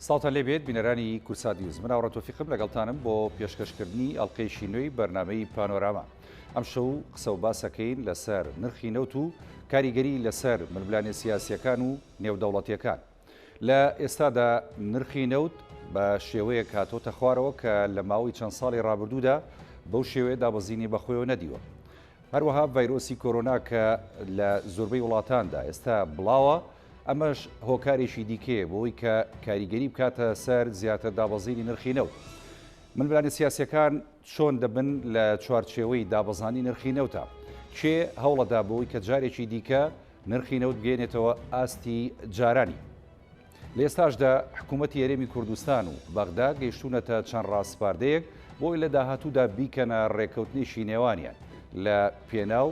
سڵاوتان لێ بێت بینەرانی کوردسات نیوز من ئاوڕە تۆفیقم لەگەڵتانم بۆ پێشکەشکردنی ئەڵلقەیەکی نوێی بەرنامەی پانۆراما ئەمشەو قسە و باسەکەین لەسەر نرخی نەوت و کاریگەری لەسەر ململانێ سیاسیەکان و نێودەوڵەتیەکان لە ئێستادا نرخی نەوت بە شێوەیەک هاتۆتە خوارەوە کە لە ماوەی چەند ساڵی ڕابردوودا بەو شێوەیە دابەزینی بەخۆیەوە نەدیوە. هەروەها ڤایرۆسی کۆرۆنا کە لە زۆربەی وڵاتاندا ئێستا بڵاوە، ئەمەش هۆکارێکی دیکەیە بۆی کە کاریگەری بکاتە سەر زیاتر دابەزینی نرخی نەوت. ململانێ سیاسیەکان چۆن دەبن لە چوارچێوەی دابەزانی نرخی نەوتا؟ کێ هەوڵەدا بۆی کە جارێکی دیکە نرخی نەوت بگەیەنێتەوە ئاستی جارانی؟ لە ئێستاشدا حکوومەتی هەرێمی کوردستان و بەغدا گەیشتوونەتە چەند ڕاسپاردەیەک بۆی لە داهاتوودا بیکەنە ڕێککەوتنێکی نێوانیان لە پێناو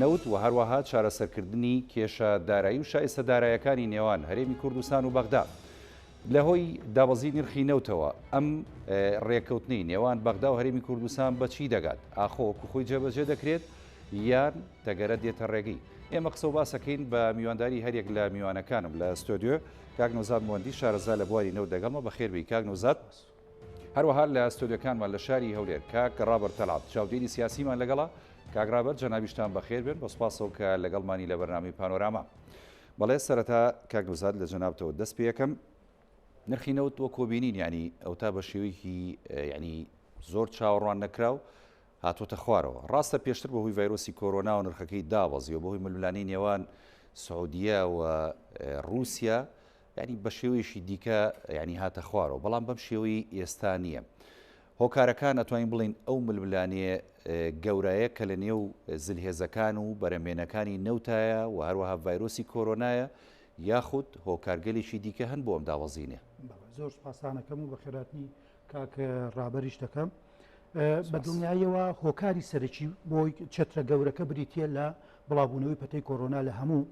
نەوت و هەروەها چارەسەرکردنی کێشە دارایی و شایستە دارایەکانی نێوان هەرێمی کوردستان و بەغدا. لە هۆی دابەزی نرخی نەوتەوە ئەم ڕێککەوتنەی نێوان بەغدا و هەرێمی کوردستان بە چی دەگات؟ ئاخۆ وەکو خۆی جێبەجێ دەکرێت یان تەگەرە دێتە ڕێگەی؟ ئێمە قسە و باسەکەین بە میوانداری هەریەک لە میوانەکانم لە ستۆدیۆ کاک نەوزاد موەندی شارەزا لە بواری نەوت لەگەڵمە بەخێر بێی کاک نەوزاد. هەروەها لە ستۆدیۆکانمان لە شاری هەولێر کاک ڕابەر تەلعەت چاودێری سیاسیمان لەگەڵە کاک ڕابەر جەنابیشتان بەخێر بێن بە سوپاسەوە کە لەگەڵمانی لە بەرنامەی پانۆراما. بەڵێ سەرەتا کاک نەوزاد لە جەنابتەوە دەست پێ ئەکەم نرخی نەوت وەکۆ بینین یعنی ئەوتا بە شێوەیەکی یعنی زۆر چاوەڕوان نەکراو هاتۆتە خوارەوە. ڕاستە پێشتر بەهۆی ڤایرۆسی کۆرۆناوە نرخەکەی دابەزی و بەهۆی ململانێی نێوان سعودیە و ڕووسیا یعنی بە شێوەیەکی دیکە یعنی هاتە خوارەوە بەڵام بەم شێوەی ئێستا نییە. هۆکارەکان ئەتوانین بڵین ئەو ململانێ گەورایە کە لە نێو زلهێزەکان و بەرەمێنەکانی نەوتایە و هەروەها ڤایرۆسی کۆرۆنایە یاخود هۆکارگەلێکی دیکە هەن بۆ ئەم داوەزینە. زۆر سپاسانەکەم و بەخێراتنی کاک ڕابەریش دەکەم. بە دڵنیاییەوە هۆکاری سەرەکی بۆی چەترە گەورەکە بریتە لە بڵاوبوونەوەی پەتەی کۆرۆنا لە هەموو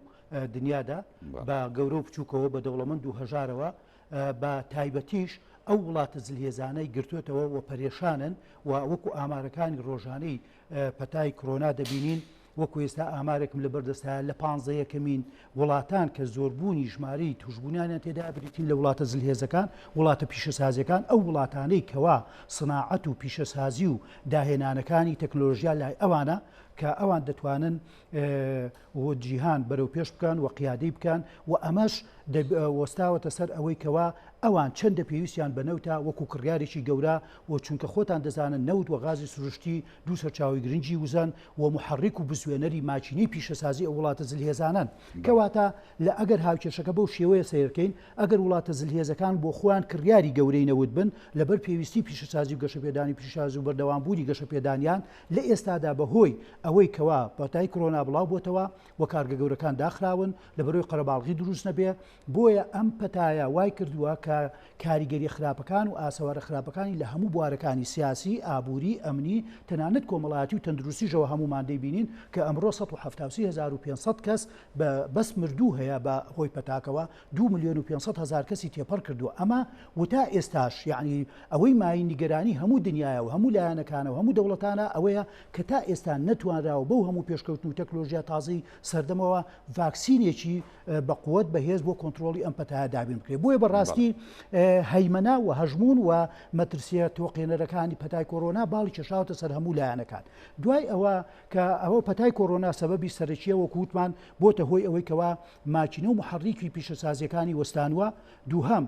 دنیادا بە گەورە و بچووکەوە بە دەوڵەمەند و هەژارەوە بە تایبەتیش ئەو وڵاتە زلهێزانەی گرتوێتەوە و پەرێشانن و وەکو ئامارەکانی ڕۆژانەی پەتای کرۆنا دەبینین وەکو ئێستا ئامارێکم لەبەردەستە لە پانزە یەکەمین وڵاتان کە زۆربوونی ژمارەی توشبوونیانیان تێدا بریتین لە وڵاتە زلهێزەکان، وڵاتە پیشەسازیەکان، ئەو وڵاتانەی کەوا سناعەت و پیشەسازی و داهێنانەکانی تەکنۆلۆژیا لای ئەوانە کە ئەوان دەتوانن و جیهان بەرەو پێش بکەن و قیادەی بکەن و ئەمەش وەستاوەتە سەر ئەوەی کەوا ئەوان چەندە پێویستیان بە نەوتە وەکو کڕیارێکی گەورە و چونکە خۆتان دەزانن نەوت و غازی سروشتی دوو سەرچاوەی گرنگی وزەن و موحەڕیک و بزوێنەری ماکینەی پیشەسازی ئەو وڵاتە زلهێزانەن. کەواتە لە ئەگەر هاوکێشەکە بەو شێوەیە سەیرکەین، ئەگەر وڵاتە زلهێزەکان بۆ خۆیان کڕیاری گەورەی نەوت بن، لەبەر پێویستی پیشەسازی و گەشەپێدانی پیشەسازی و بەردەوامبوونی گەشەپێدانیان لە ئێستادا بە هۆی ئەوەی کەوا پەتای کرۆنا بڵاو بۆتەوە و کارگە گەورەکان داخراون لەبەرئەوەی قەرەباڵغی دروست نەبێ، بۆیە ئەم پەتایە وای کردووە کە کاریگەریە خراپەکان و ئاسەوارە خراپەکانی لە هەموو بوارەکانی سیاسی، ئابووری، ئەمنی، تەنانەت کۆمەڵایەتی و تەندروستیشەوە هەموومان دەیبینین کە ئەمڕۆ 173,500 کەس بە بەس مردوو هەیە بە هۆی پەتاکەوە، دوو ملیۆن و 500 هەزار کەسی تێپەڕ کردووە ئەمە و تا ئێستاش یەعنی ئەوەی مایەی نیگەرانی هەموو دنیایە و هەموو لایەنەکانە و هەموو دەوڵەتانە ئەوەیە کە تا ئێستا نەتوانراوە بەو هەموو پێشکەوتن و تەکنۆلۆژیا تازەی سەردەمەوە ڤاکسینێکی بە قوت بەهێز بۆ کۆنترۆڵی ئەم پەتایە دابین بکرێت بۆیە بەڕاستی هەیمەنە و هەژمون و مەترسیە تۆقێنەرەکانی پەتای کۆرۆنا باڵی کێشاوتە سەر هەموو لایەنەکان دوای ئەوە کە ئەوە پەتای کۆرۆنا سەبەبی سەرەکیە وەکو وتمان بۆتە هۆی ئەوەی کەوا ماکینە و محەڕیکی پیشەسازیەکانی وەستانوە دووهەم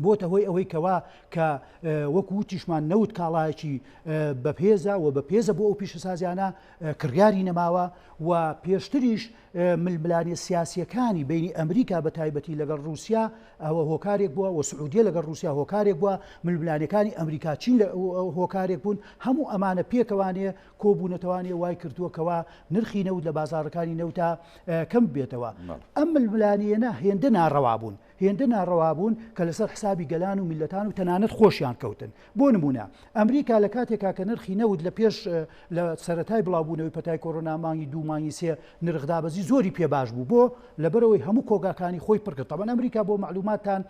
بۆتە هۆی ئەوەی کەوا کە وەکو وتیشمان نەوت کاڵایەکی بەپێزە و بەپێزە بۆ ئەو پیشەسازیانە کڕیاری نەماوە و پێشتریش ململانێ سیاسیەکانی بینی ئەمریکا بە تایبەتی لەگەڵ رووسیا ئەوە هۆکارێک بووە و سعودیە لەگەڵ رووسیا هۆکارێک بووە ململانەکانی ئەمریکا چین لە هۆکارێک بوون هەموو ئەمانە پێکەوانێ کۆبوونەتەوانێ وای کردووە کەوا نرخی نەوت لە بازارەکانی نەوتا کەم بێتەوە ئەم ململانێنە هێندە ناڕەوا بوون هێندە ناڕەوا بوون کە لەسەر حسابی گەلان و میللەتان و تەنانەت خۆشیان کەوتن. بۆ نموونە ئەمریکا لە کاتێکا کە نرخی نەوت لە پێش لە سەرەتای بڵاوبوونەوەی پەتای کۆرۆنا مانگی دوو مانگی سێ نرخ دابەزی زۆری پێ باش بوو بۆ لەبەرئەوەی هەموو کۆگاکانی خۆی پڕ کرد تەبعەن ئەمریکا بۆ مەعلوماتتان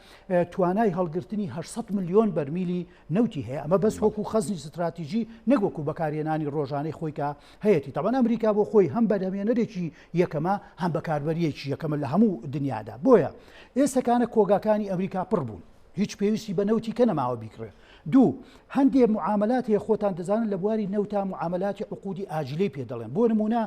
توانای هەڵگرتنی 800 ملیۆن بەرمیلی نەوتی هەیە ئەمە بەس وەکو خەزنی ستراتیژی نەک وەکو بەکارهێنانی ڕۆژانەی خۆی کە هەیەتی تەبعەن ئەمریکا بۆ خۆی هەم بەرهەمێنەرێکی یەکەمە هەم بەکاربەریەکی یەکەمە لە هەموو دنیادا بۆیە ئێستەکانە کۆگاکانی ئەمریکا پڕ بوون. هیچ پێویستی بە نەوتی کە نەماوە بیکڕێ. دوو، هەندێ موعامەلات هەیە خۆتان دەزانن لە بواری نەوتا موعامەلاتی عقودی ئاجلەی پێ دەڵێن. بۆ نموونە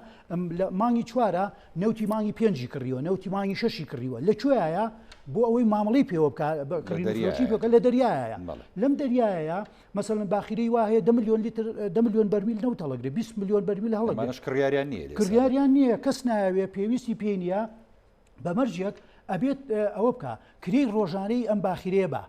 لە مانگی چوارە نەوتی مانگی پێنجی کڕیوە، نەوتی مانگی شەشی کڕیوە. لە کوێیە؟ بۆ ئەوەی مامەڵەی پێوە بکا، کڕین و فرۆشی پێ بکا لە دەریایە. لەم دەریایە مەسەلەن باخیرەی وا هەیە دە ملیۆن لیتر دە ملیۆن بەرمیل نەوت هەڵەگرێ، 20 ملیۆن بەرمیل هەڵەگرێ. ئەمانەش کڕیاریان نییە لێ. کڕیاریان نییە، کەس نایەوێ، پێویستی پێی نییە. بە مەرجێک ئەبێت ئەوە بکا کرێی ڕۆژانەی ئەم باخیرەیە با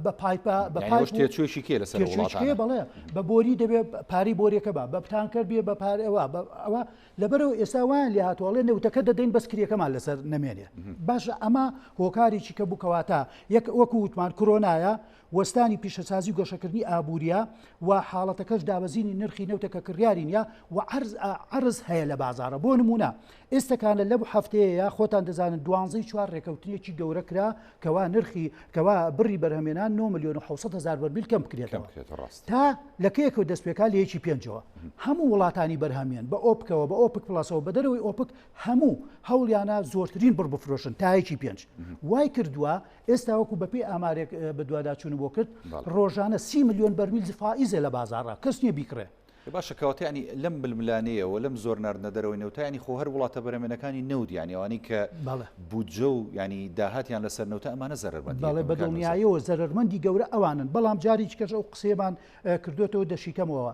بە پایپە بە پایپ تێچوویەکی کێ لەسەر وڵاتانە بەڵێ بە بۆری دەبێ پارەی بۆریەکە بە بە تانکەر بێ بە پارەوە ئەوە لەبەرەوە ئێستا وایان لێ هاتووەڵێ نەوتەکە دەدەین بەس کرێکەمان لەسەر نەمێنێ باشە ئەمە هۆکارێکی کە بوو کەواتە یەک وەکو وتمان کرۆنایە وەستانی پیشەسازی و گەشەکردنی ئابوورییە و حاڵەتەکەش دابەزینی نرخی نەوتە کە کڕیاری نییە و عەرز عەرز هەیە لە بازاڕە بۆ نموونە ئێستەکانە لەم هەفتەیەیە خۆتان دەزانن دوانزەی چوار ڕێکەوتنێکی گەورە کرا کەوا نرخی کەوا بڕی بەرهەمێنان 9 ملیۆن و 700 هەزار بەرمیل کەم بکرێتەوە تا لە کەیەکەوە دەست پێکا لە یەکی پێنجەوە هەموو وڵاتانی بەرهەمێن بە ئۆپکەوە بە ئۆپک پڵاسەوە بە دەرەوەی ئۆپک هەموو هەوڵیانە زۆرترین بڕ بفرۆشن تا یەکی پێنج وای کردووە ئێستا وەکو بەپێی ئامارێک بەدواداچوونم بۆ کرد ڕۆژانە سی ملیۆن بەرمیل فائیزە لە بازاڕا کەس نییە بیکڕێ. باشە کەواتە یانی لەم ململانێیەوە لەم زۆر ناردنە دەرەوەی نەوتە یانی خۆ هەر وڵاتە بەرهەمێنەکانی نەوت یانی ئەوانەی کە بودجە و یانی داهاتیان لەسەر نەوتە ئەمانە زەرەرمەندی بەڵێ بە دڵنیایەوە زەرەرمەندی گەورە ئەوانن بەڵام جارێکی کەش ئەو قسەیەمان کردوێتەوە دەشیکەمەوە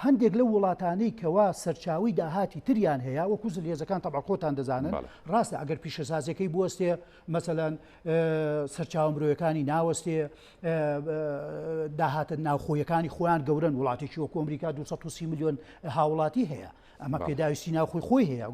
هەندێک لەو وڵاتانەی کەوا سەرچاوی داهاتی تریان هەیە وەکو زلهێزەکان تەبع خۆتان دەزانن ڕاستە ئەگەر پیشەسازیەکەی بوەستێ مەسەلەن سەرچاوە مرۆیەکانی ناوەستێ، داهاتە ناوخۆیەکانی خۆیان گەورەن، وڵاتێکی وەکو ئەمریکا 230 ملیۆن هاوڵاتی هەیە، ئەمە پێداویستی ناوخۆی خۆی هەیە،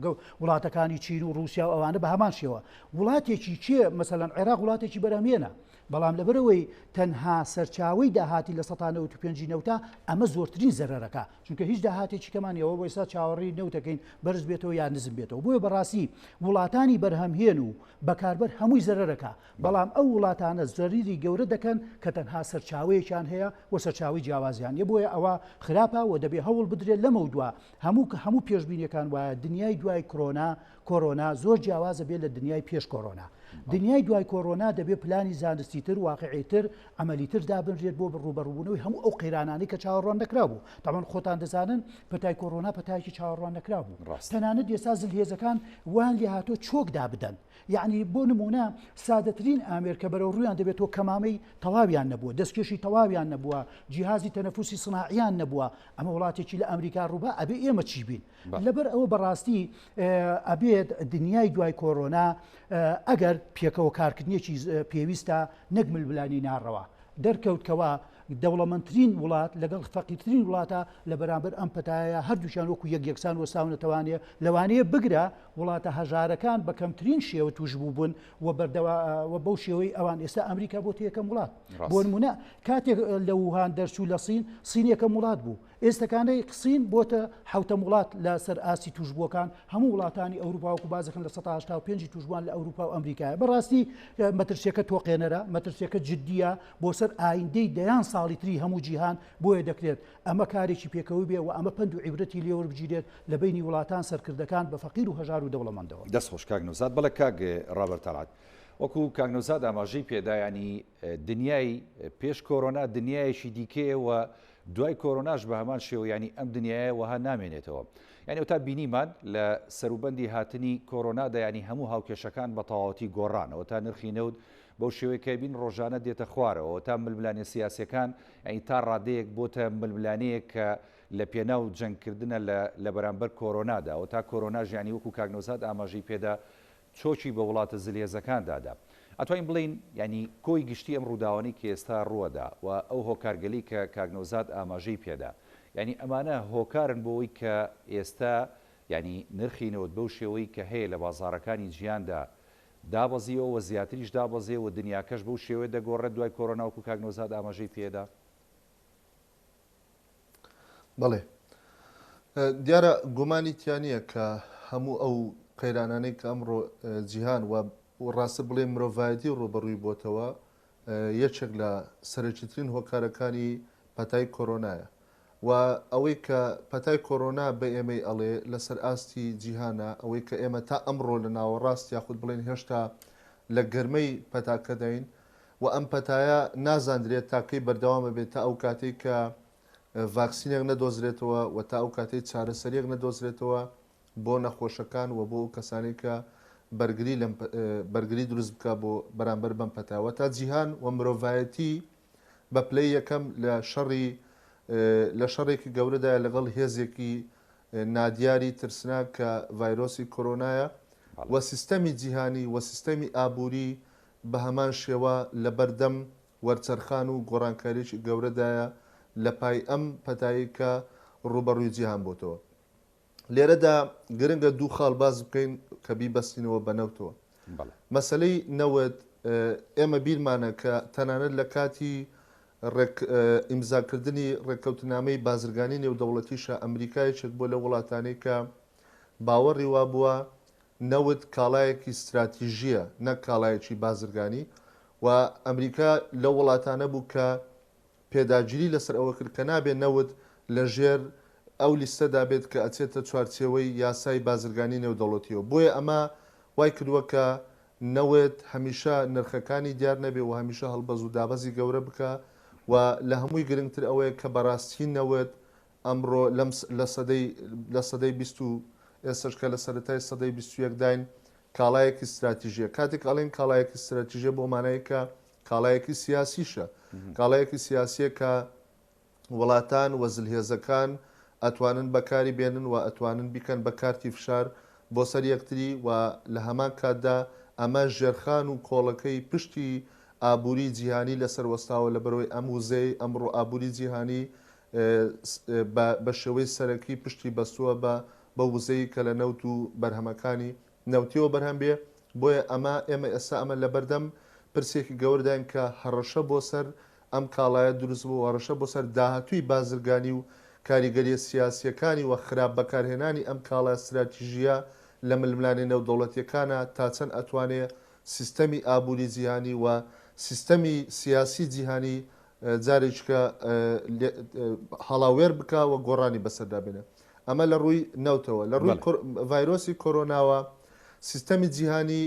وڵاتەکانی چین و ڕووسیا و ئەوانە بە هەمان شێوە. وڵاتێکی کێ مەسەلەن عێراق وڵاتێکی بەرهەمێنە، بەڵام لەبەرئەوەی تەنها سەرچاوەی داهاتی 95% ی نەوتە، ئەمە زۆرترین زەرەرەکە، چونکە هیچ داهاتێکی کەمان نیە، ئەوە ئێستا چاوەڕێی نەوتەکەین بەرز بێتەوە یا نزم بێتەوە، بۆیە بەڕاستی وڵاتانی بەرهەمهێن و بەکاربەر هەمووی زەرەرەکا، بەڵام ئەو وڵاتانە زەرری گەورە دەکەن کە تەنها سەرچاوەیەکیان هەیە و سەرچاوەی جیاوازیان نیە، بۆیە ئەوە خراپە و دەبێ هەوڵ بدرێت لەمەودوا هەموو هەموو پێشبینیەکان وایە دنیای دوای کرۆنا کۆرۆنا زۆر جیاوازە بێت لە دنیای پێش کۆرۆنا. دنیای دوای کۆرۆنا دەبێت پلانی زانستیتر، واقعیتر، عەمەلیتر دابنرێت بۆ ڕووبەڕووبوونەوەی هەموو ئەو قەیرانانەی کە چاوەڕوان نەکراو بوو. تەبعەن خۆتان دەزانن پەتای کۆرۆنا پەتایەکی چاوەڕوان نەکراو بوو. تەنانەت ئێستا زلهێزەکان وایان لێهاتووە چۆک دابدەن. یەعنی بۆ نموونە سادەترین ئامێر کە بەرەو ڕوویان دەبێتەوە کەمامەی تەواویان نەبووە، دەستکێشی تەواویان نەبووە، جیهازی تەنەفوسی سناعیان نەبووە. ئەمە وڵاتێکی لە ئەمریکا ڕووبا ئەبێ ئێمە چی بین؟ لەبەر ئەوە بەڕاستی ئەبێت دنیای دوای کۆرۆنا ئەگەر پێکەوە کارکردنێکی پێویستە نەک ململانی ناڕەوا دەرکەوت کەوا دەوڵەمەندترین وڵات لەگەڵ فەقیرترین وڵاتە لە بەرامبەر ئەم پەتایە هەردووکیان وەکو یەک یەکسان وەستاونەتەوانێ لەوانەیە بگرە وڵاتە هەژارەکان بە کەمترین شێوە توش بووبن و بەردەوا و بەو شێوەی ئەوان ئێستا ئەمریکا بۆتە یەکەم وڵات بۆ نمونە کاتێک لە ووهان دەرچوو لە سین سین یەکەم وڵات بوو ئێستەکانەی قسین بۆتە حەوتەم وڵات لە سەر ئاستی توشبووەکان، هەموو وڵاتانی ئەوروپا وەکو باس دەکەن 85% ی توشبووان لە ئەوروپا و ئەمریکایە. بەڕاستی مەترسیەکە تۆقێنەرە، مەترسیەکە جدیە بۆ سەر ئایندەی دەیان ساڵی تری هەموو جیهان، بۆیە دەکرێت ئەمە کارێکی پێکەوەی بێ و ئەمە پەند و عیبرەتی لێ وەربگیرێت لە بەینی وڵاتان سەرکردەکان بە فەقیر و هەژار و دەوڵەمەندەوە. دەست خۆش کاک نەوزاد. بەڵێ کاک ڕابەر تەڵعەت وەکو کاک نەوزاد ئاماژەی پێدا یانی دنیای پێش کۆرۆنا دنیایەکی دیکەیە و دوای کۆرۆناش بە هەمان شێوە یانی ئەم دنیایە وەها نامێنێتەوە یانی ئەوتا بینیمان لە سەروبەندی هاتنی کۆرۆنادا یانی هەموو هاوکێشەکان بە تەواوەتی گۆڕان ئەوەتا نرخی نەوت بەو شێوەی کە بین ڕۆژانە دێتە خوارەوە تا ململانێ سیاسیەکان یانی تا ڕادەیەک بۆتە ململانێیەک کە لە پێناو جەنگکردنە لە لە بەرامبەر کۆرۆنادا ئەوەتا کۆرۆناش یانی وەکو کاک نەوزاد ئاماژەی پێدا چۆکی بە وڵاتە زلهێزەکان دادا. ئەتوانین بڵێین یانی کۆی گشتی ئەم ڕووداوانەی کە ئێستا ڕووەدا و ئەو هۆکارگەلەی کە کاک نەوزاد ئاماژەی پێدا یانی ئەمانە هۆکارن بۆ ئەوەی کە ئێستا یانی نرخی نەوت بەو شێوەی کە هەیە لە بازاڕەکانی جیهاندا دابەزیوە و زیاتریش دابەزێ و دنیاکەش بەو شێوەیە دەگۆڕێت دوای کۆرۆنا وەکو کاک نەوزاد ئاماژەی پێدا؟ بەڵێ دیارە گومانی تیا نییە کە هەموو ئەو قەیرانانەی کە ئەمڕۆ جیهان و ڕاستە بڵێ مرۆڤایەتی ڕوبەڕووی بۆتەوە یەکێک لە سەرەکیترین هۆکارەکانی پەتای کۆرۆنایە و ئەوەی کە پەتای کۆرۆنا بە ئێمەی ئەڵێ لەسەر ئاستی جیهانە ئەوەی کە ئێمە تا ئەمڕۆ لە ناوەڕاست یاخود بڵێن هێشتا لە گەرمەی پەتاکەداین. و ئەم پەتایە نازاندرێت تا کەی بەردەوام ئەبێت تا ئەو کاتەی کە ڤاکسینێک نەدۆزرێتەوە و تا ئەو کاتەی چارەسەریەک نەدۆزرێتەوە بۆ نەخۆشەکان و بۆ ئەو کەسانەی کە بەرگری لەم بەرگری دروست بکا بۆ بەرامبەر بەم پەتا و تا جیهان و مرۆڤایەتی بە پلەی یەکەم لە شەڕی لە شەڕێکی گەورەدایە لەگەڵ هێزێکی نادیاری ترسناک کە ڤایرۆسی کۆرۆنایە و سیستەمی جیهانی و سیستەمی ئابووری بە هەمان شێوە لەبەردەم وەرچەرخان و گۆڕانکاریی گەورەدایە لە پای ئەم پەتایەی کە ڕووبەڕووی جیهان بۆتەوە. لێرەدا گرنگە دوو خاڵ باس بکەین کە بیبەستینەوە بە نەوتەوە. مەسەلەی نەوت ئێمە بیرمانە کە تەنانەت لە کاتی ئیمزاکردنی ڕێککەوتنامەی بازرگانی نێودەوڵەتیشا ئەمریکا یەکێک بووە لەو وڵاتانەی کە باوەڕی وابووە نەوت کاڵایەکی ستراتیژییە نەک کاڵایەکی بازرگانی و ئەمریکا لەو وڵاتانە بوو کە پێداگیری لەسەر ئەوە کرد کە نابێ نەوت لە ژێر ئەو لیستەدا بێت کە ئەچێتە چوارچێوەی یاسای بازرگانی نێودەوڵەتیەوە بۆیە ئەمە وای کردووە کە نەوت هەمیشە نرخەکانی دیار نەبێ و هەمیشە هەڵبەز و دابەزی گەورە بکا و لە هەمووی گرنگتر ئەوەیە کە بەڕاستی نەوت ئەمڕۆ لەم لە سەدەی لە سەدەی 20 و ئێستەش کە لە سەرەتای سەدەی 21 داین کاڵایەکی ستراتیژیە کاتێک ئەڵێن کاڵایەکی ستراتیژیە بۆ مانای کە کاڵایەکی سیاسیشە کاڵایەکی سیاسیە کە وڵاتان و زلهێزەکان ئەتوانن بەکاری بێنن و ئەتوانن بیکەن بە کارتی فشار بۆ سەر یەکتری و لە هەمان کاتدا ئەمە ژێرخان و کۆڵەکەی پشتی ئابووری جیهانی لەسەر وەستاوە لەبەرئەوەی ئەم وزەیەی ئەمڕۆ ئابووری جیهانی بە شێوەی سەرەکی پشتی بەستووە بە بەو وزەی کە لە نەوت و بەرهەمەکانی نەوتیەوە بەرهەم بێ، بۆیە ئەمە ئێمە ئێستا ئەمە لەبەردەم پرسێکی گەورداین کە هەڕەشە بۆ سەر ئەم کاڵایە دروست بوو و هەڕەشە بۆ سەر داهاتووی بازرگانی و کاریگەریە سیاسیەکانی و خراپ بەکارهێنانی ئەم کاڵا ستراتیژیە لە ململانێ نێودەوڵەتیەکانا تا چەند ئەتوانێ سیستەمی ئابووری جیهانی و سیستەمی سیاسی جیهانی جارێکیکە هەڵاوێر بکا و گۆڕانی بەسەردا بێنێ. ئەمە لە ڕووی نەوتەوە. لە ڕووی ڤایرۆسی کۆرۆناوە سیستەمی جیهانی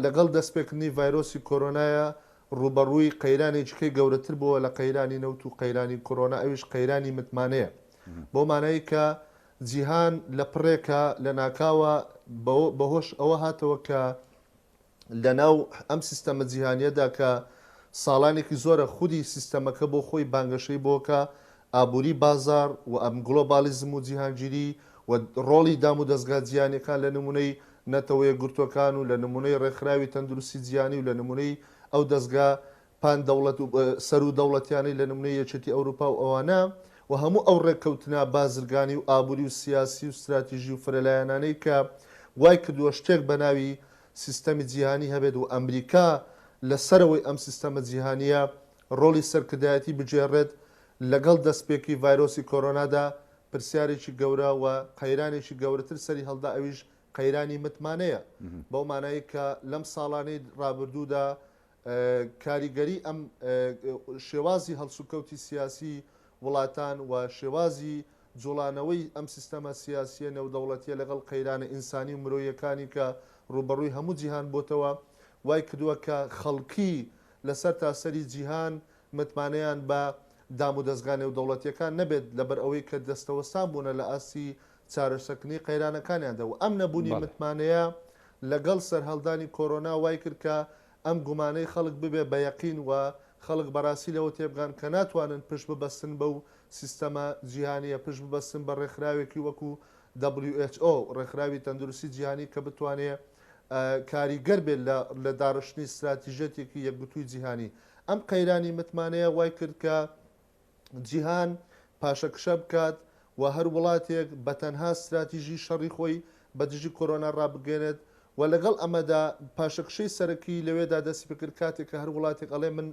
لەگەڵ دەستپێکردنی ڤایرۆسی کۆرۆنایە ڕووبەڕووی قەیرانێکیکەی گەورەتر بووە لە قەیرانی نەوت و قەیرانی کۆرۆنا ئەویش قەیرانی متمانەیە. بەو مانای کە جیهان لە پڕێکا لەناکاوە بەهۆش ئەوە هاتەوە کە لەناو ئەم سیستەمە جیهانیەدا کە ساڵانێکی زۆرە خودی سیستەمەکە بۆ خۆی بانگەشەی بۆکە ئابووری بازاڕ و ئەم گڵۆباڵیزم و جیهانگیری و ڕۆڵی دام و دەزگا جیهانیەکان لە نمونەی نەتەوە یەکگرتووەکان و لە نمونەی ڕێکخراوی تەندروستی جیهانی و لە نمونەی ئەو دەزگا پان دەوڵەت و سەروو دەوڵەتیانەی لە نمونەی یەکێتی ئەوروپا و ئەوانە و هەموو ئەو ڕێککەوتنە بازرگانی و ئابووری و سیاسی و ستراتیژی و فرەلایەنانەی کە وای کردووە شتێک بە ناوی سیستەمی جیهانی هەبێت و ئەمریکا لە سەرەوەی ئەم سیستەمە جیهانییە ڕۆڵی سەرکردایەتی بگێڕێت لەگەڵ دەستپێکی ڤایرۆسی کۆرۆنادا پرسیارێکی گەورە و قەیرانێکی گەورەتر سەری هەڵدا ئەویش قەیرانی متمانەیە بەو مانایەی کە لەم ساڵانەی ڕابردوودا کاریگەری ئەم شێوازی هەڵسوکەوتی سیاسی وڵاتان و شێوازی جوڵانەوەی ئەم سیستەمە سیاسیە نێودەوڵەتیە لەگەڵ قەیرانە ئینسانی و مرۆیەکانی کە ڕووبەڕووی هەموو جیهان بۆتەوە وای کردووە کە خەڵکی لە سەرتاسەری جیهان متمانەیان بە دامودەزگا نێودەوڵەتیەکان نەبێت لەبەر ئەوەی کە دەستەوەستان بوونە لە ئاستی چارەسەکردنی قەیرانەکانیاندا و ئەم نەبوونی متمانەیە لەگەڵ سەرهەڵدانی کۆرۆنا وای کرد کە ئەم گومانەی خەڵک ببێ بە یەقین و خەڵک بەڕاستی لەوە تێبگان کە ناتوانن پشت ببەستن بەو سیستەمە جیهانییە، پشت ببەستن بە ڕێکخراوێکی وەکو who، ڕێکخراوی تەندروستی جیهانی کە بتوانێ کاریگەر بێت لە لە داڕشتنی ستراتیژیەتێکی یەکگرتووی جیهانی. ئەم قەیرانی متمانەیە وای کرد کە جیهان پاشەکشە بکات و هەر وڵاتێک بە تەنها ستراتیژی شەڕی خۆی بە دژی کۆرۆنا ڕابگەیەنێت و لەگەڵ ئەمەدا پاشەکشەی سەرەکی لەوێدا دەستی پێکرد کاتێک کە هەر وڵاتێک ئەڵێ من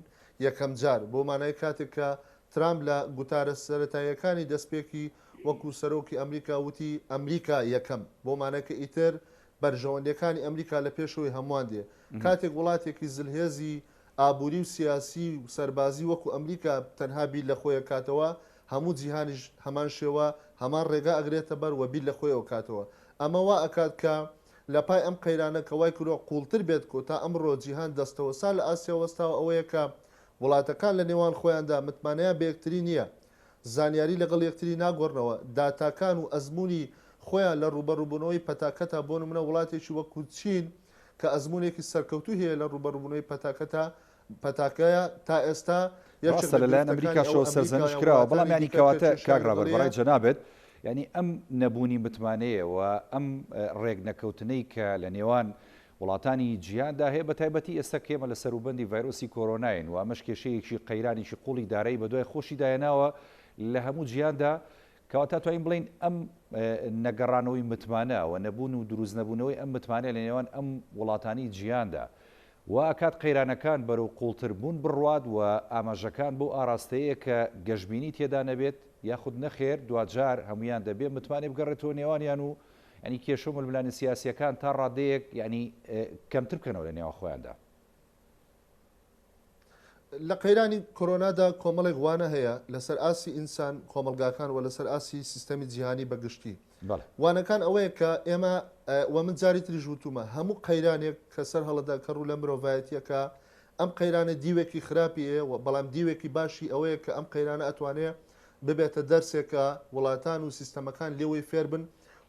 یەکەم جار بۆ مانای کاتێک کە ترامپ لە گوتارە سەرەتاییەکانی دەستپێکی وەکو سەرۆکی ئەمریکا وتی ئەمریکا یەکەم بۆ مانای کە ئیتر بەرژەوەندیەکانی ئەمریکا لە پێشەوەی هەمووان دێ کاتێک وڵاتێکی زلهێزی ئابووری و سیاسی و سەربازی وەکو ئەمریکا تەنها بیر لە خۆی ئەکاتەوە، هەموو جیهانیش هەمان شێوە هەمان ڕێگا ئەگرێتە بەر و بیر لە خۆی ئەکاتەوە. ئەمە وا ئەکات کە لە پای ئەم قەیرانە کە وای کردووە قووڵتر بێت کۆ تا ئەمڕۆ جیهان دەستەوەستان لە ئاستیا وەستاوە ئەوەیە کە وڵاتەکان لە نێوان خۆیاندا متمانەیان بە یەکتری نییە، زانیاری لەگەڵ یەکتری ناگۆڕنەوە، داتاکان و ئەزموونی خۆیان لە ڕووبەڕووبوونەوەی پەتاکەتا بۆ نموونە وڵاتێکی وەکو چین کە ئەزموونێکی سەرکەوتووی هەیە لە ڕووبەڕووبوونەوەی پەتاکەتا پەتاکەیە تا ئێستا یەکێک ڕاستە لە لەلایەن گرفتەکانی ئەوە ئەمریکاشەوە ئەمریکا سەرزەنشت یان کراوە بەڵام وڵاتانی یانی دیکە کە کەواتە کێشەیان کاک ڕابەر لەگەڵیە. بەڕای جەنابت یانی ئەم نەبوونی متمانەیە و ئەم ڕێک نەکەوتنەی کە لە نێوان وڵاتانی جیهاندا هەیە بەتایبەتی ئێستا کە ئێمە لە سەروبەندی ڤایرۆسی کۆرۆناین و ئەمەش کێشەیەکی قەیرانێکی قوڵی دارایی بەدوای خۆشیدا هێناوە لە هەموو جیهاندا کەواتە توانین بڵێین ئەم نەگەڕانەوەی متمانە و نەبوون و دروست نەبوونەوەی ئەم متمانە لە نێوان ئەم وڵاتانی جیهاندا وا ئەکات قەیرانەکان بەرەو قوڵتر بوون بڕوات و ئاماژەکان بەو ئاراستەیە کە گەشبینی تێدا نەبێت یاخود نەخێر دواجار هەمویان دەبێ متمانەی بگەڕێتەوە نێوانیان و یانی کێشە و ململانێ سیاسییەکان تا ڕادەیەک یانی کەمتر بکەنەوە لە نێوان خۆیاندا. لە قەیرانی کۆرۆنادا کۆمەڵێک وانە هەیە لەسەر ئاستی ئینسان، کۆمەڵگاکان و لەسەر ئاستی سیستەمی جیهانی بە گشتی. وانەکان ئەوەیە کە ئێمە و من جاری تریش وتومە هەموو قەیرانێک کە سەر هەڵەدا کە ڕوو لە مرۆڤایەتیەکە ئەم قەیرانە دیوێکی خراپی هەیە و بەڵام دیوێکی باشی ئەوەیە کە ئەم قەیرانە ئەتوانێ ببێتە دەرسێک کە وڵاتان و سیستەمەکان لێوەی فێر بن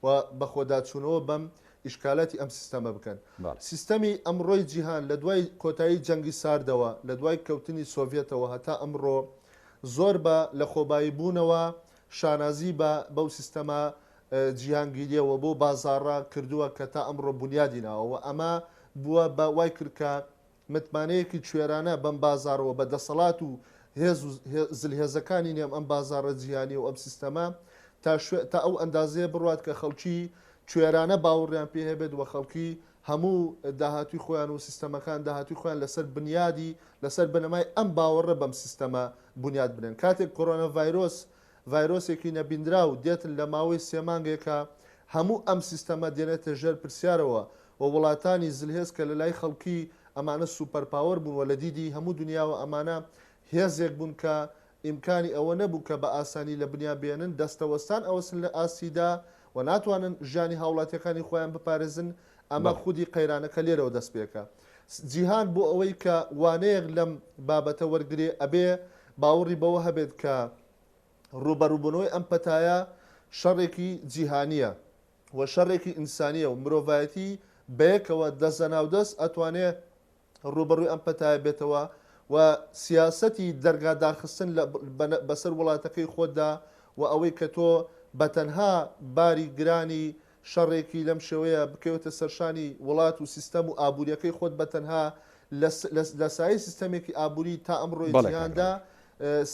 و بەخۆداچوونەوە بەم ئیشکالاتی ئەم سیستەمە بکەن. سیستەمی ئەمڕۆی جیهان لە دوای کۆتایی جەنگی ساردەوە، لە دوای کەوتنی سۆڤیەتەوە هەتا ئەمڕۆ زۆر بە لەخۆبایی بوونەوە شانازی بە بەو سیستەمە جیهانگیرییەوە بەو بازاڕە کردووە کە تا ئەمڕۆ بونیادی ناوە و ئەمە بووە بە وای کرد کە متمانەیەکی کوێرانە بەم بازاڕەوە، بە دەسەڵات و هێز و زلهێزەکانی نێو ئەم بازاڕە جیهانییە و ئەم سیستەمە تا شوێ تا ئەو ئەندازەیە بڕوات کە خەڵکی کوێرانە باوڕیان پێ هەبێت و خەڵکی هەموو داهاتووی خۆیان و سیستەمەکان داهاتووی خۆیان لەسەر بنیادی لەسەر بنەمای ئەم باوەڕە بەم سیستەمە بنیات بنێن. کاتێک کۆرۆنا ڤایرۆس ڤایرۆسێکی نەبیندراو دێتن لە ماوەی سێ مانگێکا هەموو ئەم سیستەمە دێنێتە ژێر پرسیارەوە و وڵاتانی زلهێز کە لەلای خەڵکی ئەمانە super power بوون و لە دیدی هەموو دنیاوە ئەمانە هێزێک بوون کە ئیمکانی ئەوە نەبوو کە بە ئاسانی لە بنیا بێنن دەستەوەستان ئەوەسن لە ئاستیدا و ناتوانن ژیانی هاوڵاتیەکانی خۆیان بپارێزن ئەمە خودی قەیرانەکە لێرەوە دەست پێکا جیهان بۆ ئەوەی کە وانەیەک لەم بابەتە وەرگرێ ئەبێ باوڕی بەوە هەبێت کە ڕووبەڕووبوونەوەی ئەم پەتایە شەڕێکی جیهانییە و شەڕێکی ئینسانییە و مرۆڤایەتی بەیەکەوە دەستەناودەست ئەتوانێ ڕووبەڕووی ئەم پەتایە بێتەوە و سیاسەتی دەرگا داخستن لە بەسەر وڵاتەکەی خۆتدا و ئەوەی کە تۆ بەتەنها باری گرانی شەڕێکی لەم شێوەیە بکەوێتە سەرشانی وڵات و سیستەم و ئابووریەکەی خۆت بەتەنها لە سایەی سیستەمێکی ئابووری تا ئەمڕۆی جیهاندا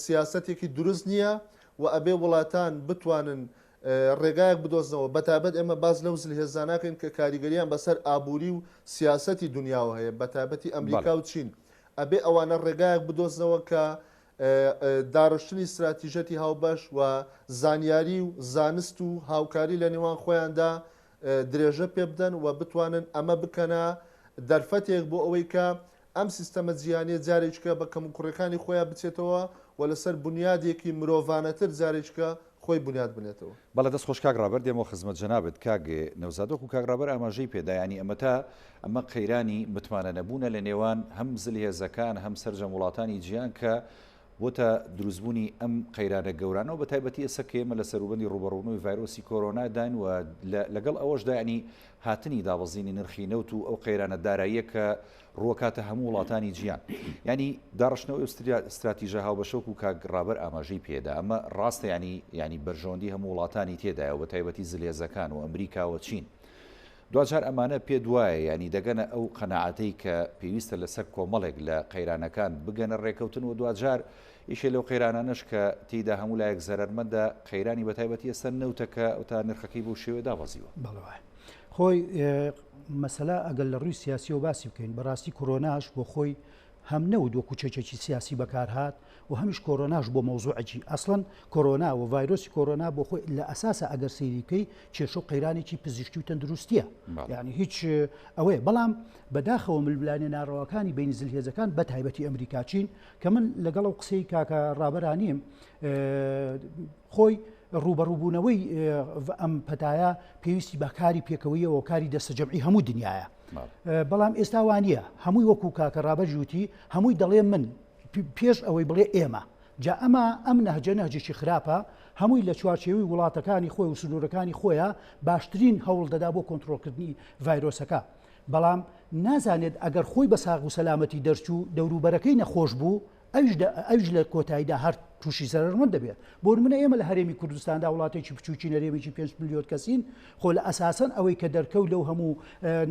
سیاسەتێکی دروست نییە و ئەبێ وڵاتان بتوانن ڕێگایەک بدۆزنەوە، بەتایبەت ئێمە باس لەو زلهێزانە ناکەین کە کاریگەرییان بەسەر ئابووری و سیاسەتی دونیاوە هەیە، بەتایبەتی ئەمریکا و چین، ئەبێ ئەوانە ڕێگایەک بدۆزنەوە کە داڕشتنی ستراتیژەتی هاوبەش و زانیاری و زانست و هاوکاری لە نێوان خۆیاندا درێژە پێبدەن و بتوانن ئەمە بکەنە دەرفەتێک بۆ ئەوەی کە ئەم سیستەمە جیهانیە جارێکیکە بە کەموکوڕیەکانی خۆیا بچێتەوە و لەسەر بونیادێکی مرۆڤانەتر جارێکیکە خۆی بونیاد بنێتەوە. بەڵێ دەست خۆش کاک ڕابەر دێمەوە خزمەت جەنابت کاک نەوزاد وەکو کاک ڕابەر ئاماژەی پێدا یانی ئەمەتا ئەمە قەیرانی متمانە نەبوونە لە نێوان هەم زلهێزەکان هەم سەرجەم وڵاتانی جیهان کە بۆتە دروستبوونی ئەم قەیرانە گەورانە و بەتایبەتی ئێستا کە ئێمە لە سەروبەندی ڕووبەڕووبوونەوەی ڤایرۆسی کۆرۆناداین و لەگەڵ ئەوەشدا یانی هاتنی دابەزینی نرخی نەوت و ئەو قەیرانە داراییە کە ڕووەکاتە هەموو وڵاتانی جیهان یانی داڕشتنەوەی ئەو ستراتیژە هاوبەشە وەکو کاک ڕابەر ئاماژەی پێدا ئەمە ڕاستە یانی یانی بەرژەوەندی هەموو وڵاتانی تێدایە و بەتایبەتی زلهێزەکان و ئەمریکا و چین دواجار ئەمانە پێت وایە یانی دەگەنە ئەو قەناعەتەی کە پێویستە لەسەر کۆمەڵێک لە قەیرانەکان بگەنە ڕێکەوتن و دواجار یەکێ لەو قەیرانانەش کە تێیدا هەموو لایەک زەرەرمەندە قەیرانی بەتایبەتی ئێستا نەوتە کە تا نرخەکەی بەو شێوەیە دابەزیوە. بەڵێ وایە. خۆی مەسەلە ئەگەر لە ڕووی سیاسیەوە باسی بکەین بەڕاستی کۆرۆناش بۆ خۆی هەم نەوت وەکو چەکێکی سیاسی بەکارهات و هەمیش کۆرۆناش بۆ مەوزوعێکی ئەسڵەن کۆرۆنا و ڤایرۆسی کۆرۆنا بۆ خۆی لە ئەساسا ئەگەر سەیری بکەی کێشە و قەیرانێکی پزیشکی و تەندروستیە یعنی هیچ ئەوەیە بەڵام بەداخەوە ململانێ ناڕەواکانی بین زلهێزەکان بە تایبەتی ئەمریکا چین کە من لەگەڵ ئەو قسەی کاکە ڕابەرانیم خۆی. ڕووبەڕووبوونەوەی ئەم پەتایە پێویستی بە کاری پێکەوەیەوە کاری دەستەجەمعی هەموو دنیاە. بەڵام ئێستا وانە هەمووی وەکو کاکە ڕابەر وتی هەمووی دەڵێ من پێش ئەوەی بڵێ ئێمە جا ئەمە ئەم نەهجە نەهجێکی خراپە هەمووی لە چوارچێوی وڵاتەکانی خۆی و سنوورەکانی خۆیان باشترین هەوڵ دەدا بۆ کۆنتترۆلکردنی ڤایرۆسەکە بەڵام نازانێت ئەگەر خۆی بە ساغ و سەلامەتی دەرچوو دەوروبەرەکەی نەخۆش بوو ئەویش ئەویش لە کۆتاییدا هەر تووشی زەرەرمەند دەبێت. بۆ نمونە ئێمە لە هەرێمی کوردستاندا وڵاتێکی بچووکین هەرێمێکی 5 ملیۆن کەسین خۆ لە ئەساسەن ئەوەی کە دەرکەوت لەو هەموو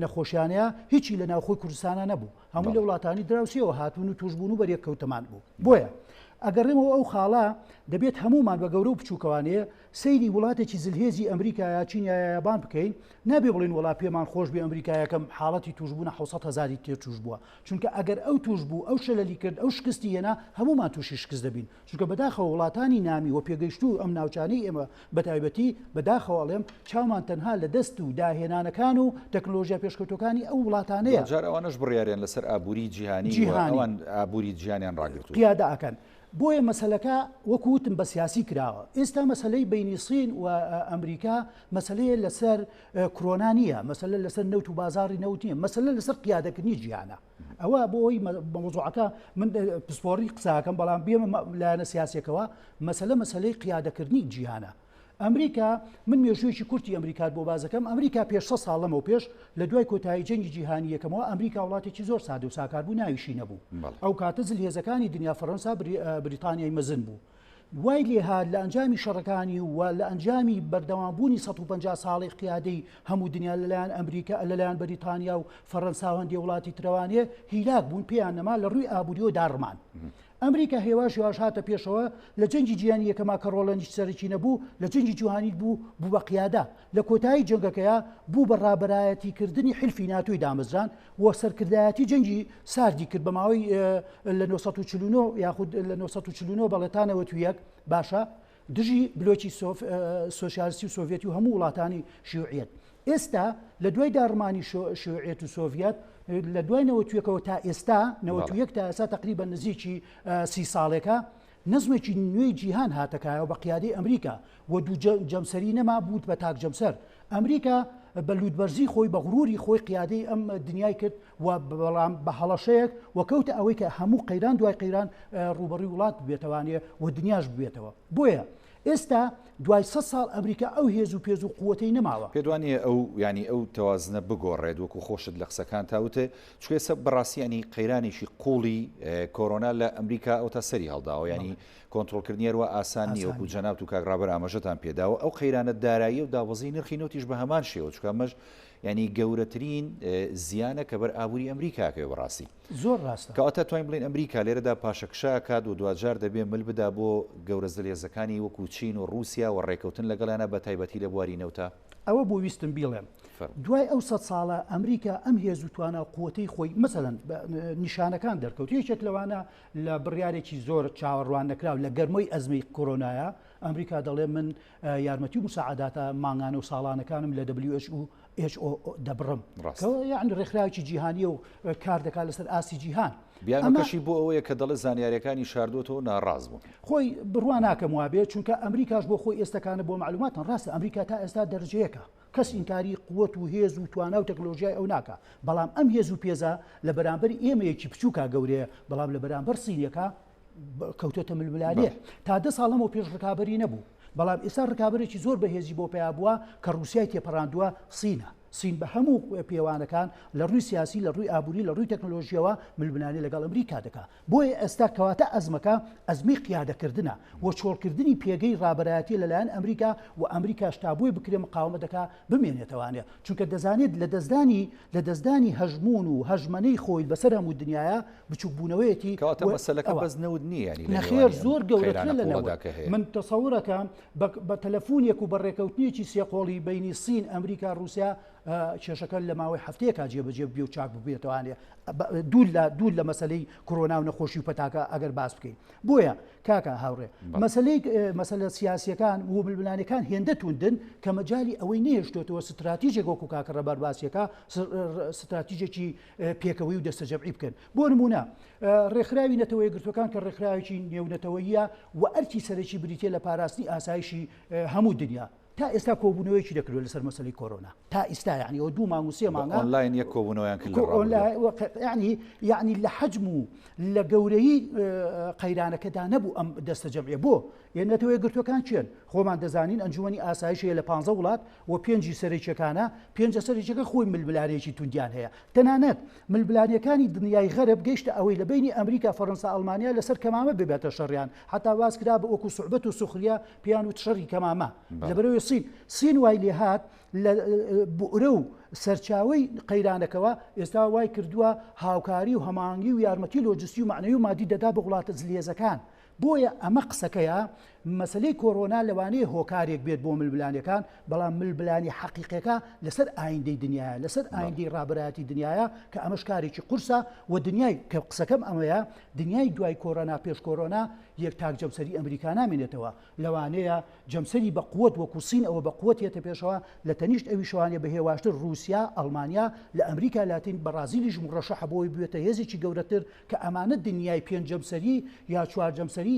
نەخۆشیانەیە هیچی لە ناوخۆی کوردستانە نەبوو هەموو لە وڵاتانی دراوسێەوە هاتوون و توشبوون و بەریەککەوتەمان بوو بۆیە ئەگەڕێمەوە ئەو خاڵە دەبێت هەمومان بە گەورە و بچووکەوانەیە سەیری وڵاتێکی زلهێزی ئەمریکا یا چین یا یابان بکەین نابێ بڵێن وەڵا پێمان خۆش بێ ئەمریکا یەکەم حاڵەتی توشبوونە 600 هەزاری تێ توش بووە چونکە ئەگەر ئەو توش بوو ئەو شەلەلی کرد ئەو شکستی هێنا هەمومان توشی شکست دەبین چونکە بەداخەوە وڵاتانی نامی و پێگەیشتوو ئەم ناوچانەی ئێمە بەتایبەتی بەداخەوە ئەڵێم چاومان تەنها لە دەست و داهێنانەکان و تەکنۆلۆژیا پێشکەوتوەکانی ئەو وڵاتانەیە جار ئەوانەش بڕیاریان لەسەر ئابووری جیهانی ئەوان ئابووری جیهانیان ڕاگرتووە قیادە ئەکەن بۆیە مەسەلەکە وەکو وتم بە سیاسی کراوە. ئێستا مەسەلەی بەینی سین و ئەمریکا مەسەلەیە لەسەر کرۆنا نییە، مەسەلە لەسەر نەوت و بازاڕی نەوت نییە، مەسەلە لەسەر قیادەکردنی جیهانە. ئەوە بۆ ئەوەی مەوزوعەکە من پسپۆڕی قساکەم بەڵام بێمە لایەنە سیاسیەکەوە مەسەلە مەسەلەی قیادەکردنی جیهانە. ئەمریکا، من مێژوویەکی کورتی ئەمریکات بۆ باس دەکەم، ئەمریکا پێش سەد ساڵ لەمەو پێش لە دوای کۆتایی جەنگی جیهانی یەکەمەوە ئەمریکا وڵاتێکی زۆر سادە و ساکار بوو ناویشی نەبوو. ئەو کاتە زلهێزەکانی دنیا فەرەنسا بریتانیای مەزن بوو. وای لێهات لە ئەنجامی شەڕەکانی و لە ئەنجامی بەردەوامبوونی 150 ساڵی قیادەی هەموو دنیا لەلایەن ئەمریکا لەلایەن بەریتانیا و فەرەنسا و هەندێ وڵاتی ترەوانێ هیلاک بوون پێیان نەما لە ڕووی ئابووریەوە داڕمان. ئەمریکا هێواش هێواش هاتە پێشەوە، لە جەنگی جیهانی یەکەما کە ڕۆڵەنیش سەرەکی نەبوو، لە جەنگی جیهانی بوو بوو بە قیادە، لە کۆتایی جەنگەکەیا بوو بە ڕابەرایەتی کردنی حیلفی ناتۆی دامەزراند و سەرکردایەتی جەنگی ساردی کرد بە ماوەی لە 949 یاخود لە 949 بەڵێ تا 91 باشە دژی بلۆکی سۆسیالستی و سۆڤێتی و هەموو وڵاتانی شیوعیەت. ئێستا لە دوای داڕمانی شیوعیەت و سۆڤیەت لە دوای نەوەتویەکەوە تا ئێستا نەوەتویەک تا ئێستا تقریبا نزیکی سی ساڵێکە نەزمێکی نوێی جیهان هاتەکایەوە بە قیادەی ئەمریکا و دوو جەمسەری نەما بووت بە تاک جەمسەر ئەمریکا بە لووتبەرزی خۆی بە غروری خۆی قیادەی ئەم دنیای کرد و بەڵام بە هەڵەشەیەک و کەوتە ئەوەی کە هەموو قەیران دوای قەیران ڕووبەڕووی وڵات ببێتەوانێ و دنیاش ببێتەوە بۆیە ئێستا دوای سەد ساڵ ئەمریکا ئەو هێز و پێز و قوەتەی نەماوە. پێت وانیە ئەو یانی ئەو تەوازنە بگۆڕێت وەکو خۆشت لە قسەکانتا وتت چونکە ئێستا بەڕاستی یانی قەیرانێکی قوڵی کۆرۆنا لە ئەمریکا ئەوتا سەری هەڵداوە یانی کۆنترۆڵکردنی هەروا ئاسان نیە وەکو جەنابت و کاک ڕابەر ئاماژەتان پێداوە ئەو قەیرانە داراییە و دابەزینی نرخی نەوتیش بە هەمان شێوە چونکە ئەمەش یانی گەورەترین زیانە کە بەر ئابووری ئەمریکا ئەکەوێ بەڕاستی. زۆر ڕاستە. کەواتە توانین بڵێین ئەمریکا لێرەدا پاشەکشە ئەکات و دواجار دەبێ مل بدا بۆ گەورە زلهێزەکانی وەکو چین و ڕووسیا و ڕێکەوتن لەگەڵیانا بە تایبەتی لە بواری نەوتا؟ ئەوە بوو ویستم بیڵێم. فەرموو. دوای ئەو سەد ساڵە ئەمریکا ئەم هێز و توانا و قوەتەی خۆی مەسەلەن نیشانەکان دەرکەوت یەکێک لەوانە لە بڕیارێکی زۆر چاوەڕوان نەکراو لە گەرمەی ئەزمەی کۆرۆنایە ئەمریکا دەڵێ من یارمەتی و مساعداتە مانگانە و ساڵانەکانم لە WHO HO دەبڕم ڕاستە. یەعنی ڕێکخراوێکی جیهانیە و کار دەکات لەسەر ئاستی جیهان. بیانووکەشی بۆ ئەوەیە کە دەڵێ زانیاریەکانی شاردووەتەوە و ناڕاست بوون. خۆی بڕوا ناکەم وابێ چونکە ئەمریکاش بۆ خۆی ئێستەکانە بۆ مەعلوماتان ڕاستە ئەمریکا تا ئێستا دەرەجەیەکە کەس ئینکاری قوت و هێز و توانا و تەکنۆلۆژیای ئەو ناکا بەڵام ئەم هێز و پێزە لە بەرامبەر ئێمەیەکی بچووکا گەورەیە بەڵام لە بەرامبەر سینیەکە کەوتۆتە ململانێ تا دە ساڵ لەمەو پێش ڕکابەری نەبوو بەڵام ئێستا ڕکابەرێکی زۆر بەهێزی بۆ پیا بووە کە ڕووسای تێپەڕاندووە سینە سین بە هەموو پێوانەکان لە ڕووی سیاسی لە ڕووی ئابووری لە ڕووی تەکنۆلۆژیەوە ململانێ لەگەڵ ئەمریکا دەکا بۆیە ئێستا کەواتە ئەزمەکە ئەزمی قیادەکردنە و چۆڵکردنی پێگەی ڕابەرایەتی لەلایەن ئەمریکا و ئەمریکاش تا بۆی بکرێ مقاومە دەکا بمێنێتەوانێ چونکە دەزانێت لە دەستدانی لە دەستدانی هەژموون و هەژمەنەی خۆی بەسەر هەموو دنیاە بچووکبوونەوەیەتی کەواتە و مەسەلەکە ئەوە. بەس نەوت نییە یانی لە نەخێر نێوانی ئەم زۆر گەورەترە قەیرانە لە قووڵەدا نەوت کە هەیە. من تەسەورەکەم بە بە تەلەفونێک و بە ڕێکەوتنێکی سێقۆڵی بەینی سین ئەمریکا ڕووسیا کێشەکە لە ماوەی هەفتەیەکا جێبەجێ ببێ و چاک ببێتەوانێ دوور لە دوور لە مەسەلەی کۆرۆنا و نەخۆشی و پەتاکە ئەگەر باس بکەین بۆیە کاکە هاوڕێ مەسلەی مەسەلە سیاسیەکان و ململانەکان هێندە توندن کە مەجای ئەوەی نێشتێتەوە ستراتیژێک وەکو کاکە ڕەبار باسیەکە ستراتیژێکی پێکەوەی و دەستەجەمعی بکەن بۆ نمونە ڕێکخراوی نەتەوە یەکگرتوەکان کە ڕێکخراوێکی نێونەتەوەیە و ئەرکی سەرەکی بریتە لە پاراستنی ئاسایشی هەموو دنیا تا ئێستا کۆبوونەوەیەکی نەکردووە لەسەر مەسەلەی کۆرۆنا تا ئیستا یعنی ئەوە دوو مانگ و سێ مانگە ئۆنلاین یەک کۆبوونەوەیان کرد لە ڕابردوو. یعنی یعنی لە حەجم و لە گەورەی قەیرانەکەدا نەبوو ئەم دەستە جەمعیە بۆ یە نەتەوە یەکگرتووەکان کێن خۆمان دەزانین ئەنجومەنی ئاسایش هەیە لە 15 وڵات و پێنجی سەرەکیەکانە پێنجە سەرەکیەکە خۆی ململانێکی توندیان هەیە تەنانەت ململانێکانی دنیای غەرب گەیشتە ئەوەی لە بەینی ئەمریکا فەرەنسا ئەڵمانیا لەسەر کەمامە ببێتە شەڕیان حتا واز کرا بە وەکو سوعبەت و سوخریە پێیان وت شەڕی کەمامە لەبەرەوەی سین سین وای لێهات لە بؤرە و سەرچاوەی قەیرانەکەوە ئێستا وای کردووە هاوکاری و هەماهەنگی و یارمەتی لۆجستی و مەعنەوی و مادی دەدا بە وڵاتە زلهێزەکان بۆیە ئەمە قسەکەیە مەسەلەی کۆرۆنا لەوانەیە هۆکارێک بێت بۆ ململانێکان بەڵام ململانێ حەقیقیەکە لەسەر ئایندەی دنیایە لەسەر ئایندەی ڕابەرایەتی دنیایە کە ئەمەش کارێکی قورسە و دنیای کە قسەکەم ئەمەیە دنیای دوای کۆرۆنا پێش کۆرۆنا یەک تاک جەمسەری ئەمریکا نامێنێتەوە لەوانەیە جەمسەری بە قوت وەکو سین ئەوە بە قوت یەتە پێشەوە لە تەنیشت ئەویشەوانێ بە هێواشتر رووسیا ئەڵمانیا لە ئەمریکا لاتین بەڕازیلیش مڕەشەحە بۆی بوێتە هێزێکی گەورەتر کە ئەمانە دنیای پێنج جەمسەری یا چوار جەمسەری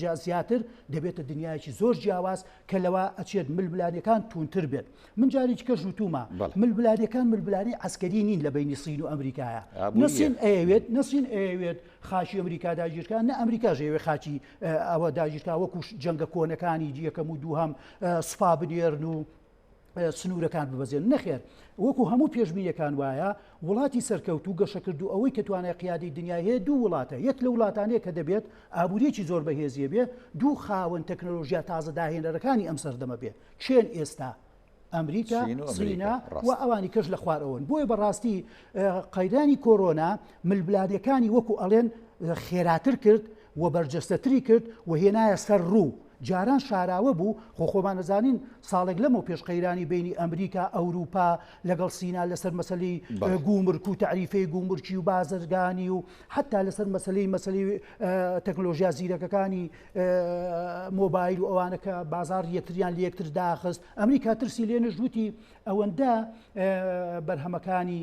یا زیاتر دەبێتە دنیایەکی زۆر جیاواز کە لەوە ئەچێت ململانێکان توندتر بێت. من جارێکی کەش وتومە ململانێکان ململانێی عەسکەری نین لە بەینی سین و ئەمریکایە. نە سین ئەیەوێت نە سین ئەیەوێت خاکی ئەمریکا داگیرکا نە ئەمریکاش ئەیەوێت خاکی ئەوە داگیرکا وەکو جەنگە کۆنەکانی یەکەم و دووهەم سوپا بنێرن و سنوورەکان ببەزێنن، نەخێر وەکو هەموو پێشبینیەکان وایە وڵاتی سەرکەوتوو گەشەکردوو ئەوەی کە توانای قیادەی دنیای هەیە دوو وڵاتە یەک لە وڵاتانەیە کە دەبێت ئابووریەکی زۆر بەهێزیە بێ دوو خاوەن تەکنەلۆژیا تازە داهێنەرەکانی ئەم سەردەمە بێ کێن ئێستا ئەمریکا سینا و ئەوانی کەش لە خوارەوەن بۆیە بەڕاستی قەیرانی کۆرۆنا ململانێکانی وەکو ئەڵێن خێراتر کرد و بەرجەستەتری کرد و هێنایە سەر ڕوو جاران شاراوە بوو، خۆ خۆمان ئەزانین ساڵێک لەمەو پێش قەیرانی بەینی ئەمریکا، ئەوروپا لەگەڵ سینا لەسەر مەسەلەی گومرک و تەعریفەی گومرکی و بازرگانی و حەتا لەسەر مەسەلەی مەسەلەی تەکنۆلۆژیا زیرەکەکانی مۆبایل و ئەوانە کە بازاڕی یەکتریان لە یەکتر داخست، ئەمریکا ترسی لێ نەشت وتی ئەوەندە بەرهەمەکانی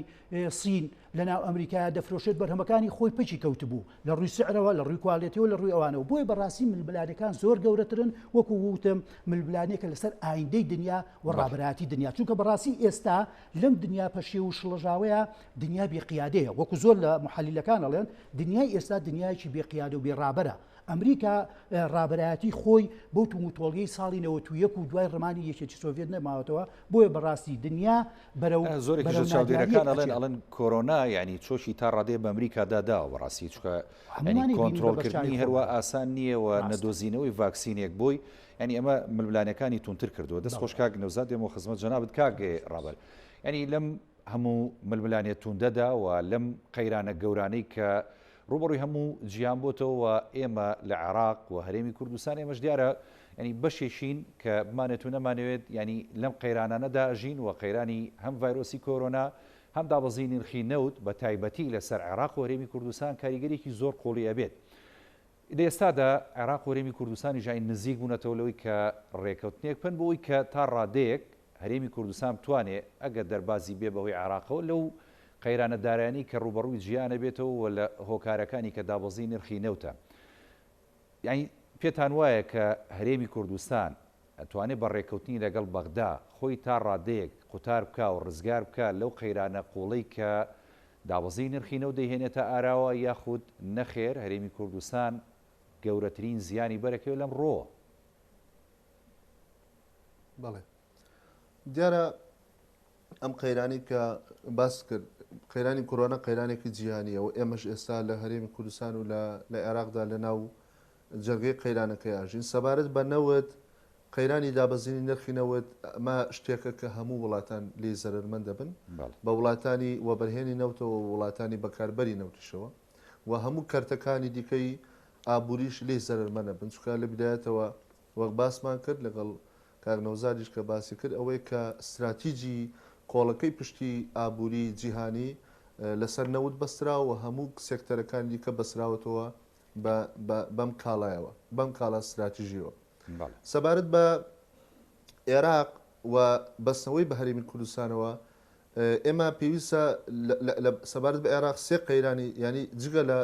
سین لەناو ئەمریکایە دەفرۆشێت بەرهەمەکانی خۆی پەکی کەوتبوو لە ڕووی سعرەوە لە ڕووی کوالێتیەوە لە ڕووی ئەوانەوە بۆیە بەڕاستی ململانێکان زۆر گەورەترن وەکو وتم ململانێکە لەسەر ئایندەی دنیا و ڕابەرایەتی دنیا چونکە بەڕاستی ئێستا لەم دنیا پەشێو و شڵەژاوەیە دنیا بێ قیادەیە وەکو زۆر لە محەلیلەکان ئەڵێن دنیای ئێستا دنیایەکی بێ قیادە و بێ ڕابەرە ئەمریکا ڕابەرایەتی خۆی بەو توموتۆڵیەی ساڵی 91 و دوای ڕمانی یەکێتی سۆڤێت نەماوەتەوە بۆیە بەڕاستی دنیا بەرەو زۆرێکیش لە چاودێرەکان ئەڵێن ئەڵێن کۆرۆنا یعنی چۆکی تا ڕادەیە بە ئەمریکا داداوە بەڕاستی چونکە یعنی کۆنترۆڵکردنی هەروا ئاسان نییە و نەدۆزینەوەی ڤاکسینێک بۆی یعنی ئەمە ململانێکانی توندتر کردووە دەست خۆش کاک نەوزاد دێمەوە خزمەت جەنابت کاک ڕابەر یعنی لەم هەموو ململانێ توندەدا و لەم قەیرانە گەورانەی کە ڕووبەڕووی هەموو جیهان بۆتەوە و ئێمە لە عێراق و هەرێمی کوردستان ئێمەش دیارە یانی بەشێکین کە بمانێت و نەمانەوێت یانی لەم قەیرانانەدا ئەژین و قەیرانی هەم ڤایرۆسی کۆرۆنا هەم دابەزینی نرخی نەوت بە تایبەتی لەسەر عێراق و هەرێمی کوردستان کاریگەریی زۆر قوڵی ئەبێت. لە ئێستادا عێراق و هەرێمی کوردستانیش یانی نزیک بوونەتەوە لەوەی کە ڕێکەوتنێک بکەن بۆ ئەوەی کە تا ڕادەیەک هەرێمی کوردستان بتوانێ ئەگەر دەربازی بێ بەهۆی عێراقەوە لەو قەیرانە دارایانەی کە ڕووبەڕووی جیهان ئەبێتەوە و لە هۆکارەکانی کە دابەزینی نرخی نەوتە یانی پێتان وایە کە هەرێمی کوردستان ئەتوانێ بە ڕێکەوتنی لەگەڵ بەغدا خۆی تا ڕادەیەک قوتار بکا و ڕزگار بکا لەو قەیرانە قووڵەی کە دابەزینی نرخی نەوت دەیهێنێتە ئاراوە یاخود نەخێر هەرێمی کوردستان گەورەترین زیانی بەرەکەوێ لەم ڕووەوە؟ بەڵێ دیارە ئەم قەیرانی کە باس کرد قەیرانی کۆرۆنا قەیرانێکی جیهانیە و ئێمەش ئێستا لە هەرێمی کوردستان و لە عێراقدا لە ناو جەرگەی قەیرانەکەی ئاژین سەبارەت بە نەوت قەیرانی دابەزینی نرخی نەوت ئەمە شتێکە کە هەموو وڵاتان لێی زەرەرمەند دەبن بە وڵاتانی وەبەرهێنی نەوتەوە و وڵاتانی بەکاربەری نەوتیشەوە و هەموو کەرتەکانی دیکەی ئابووریش لێی زەرەرمەند ئەبن چونکە لە بیدایەتەوە وەک باسمان کرد لەگەڵ کاک نەوزادیش کە باسی کرد ئەوەی کە ستراتیجی. کۆڵەکەی پشتی ئابووری جیهانی لەسەر نەوت بەستراوە و هەموو سێکتەرەکانی دیکە بەستراوەتەوە بە بە بەم کاڵایەوە، بەم کاڵا ستراتیژییەوە. سەبارەت بە ئێراق و بەستنەوەی بە هەرێمی کوردستانەوە، ئێمە پێویستە سەبارەت بە عێراق سێ قەیرانی یانی جگە لە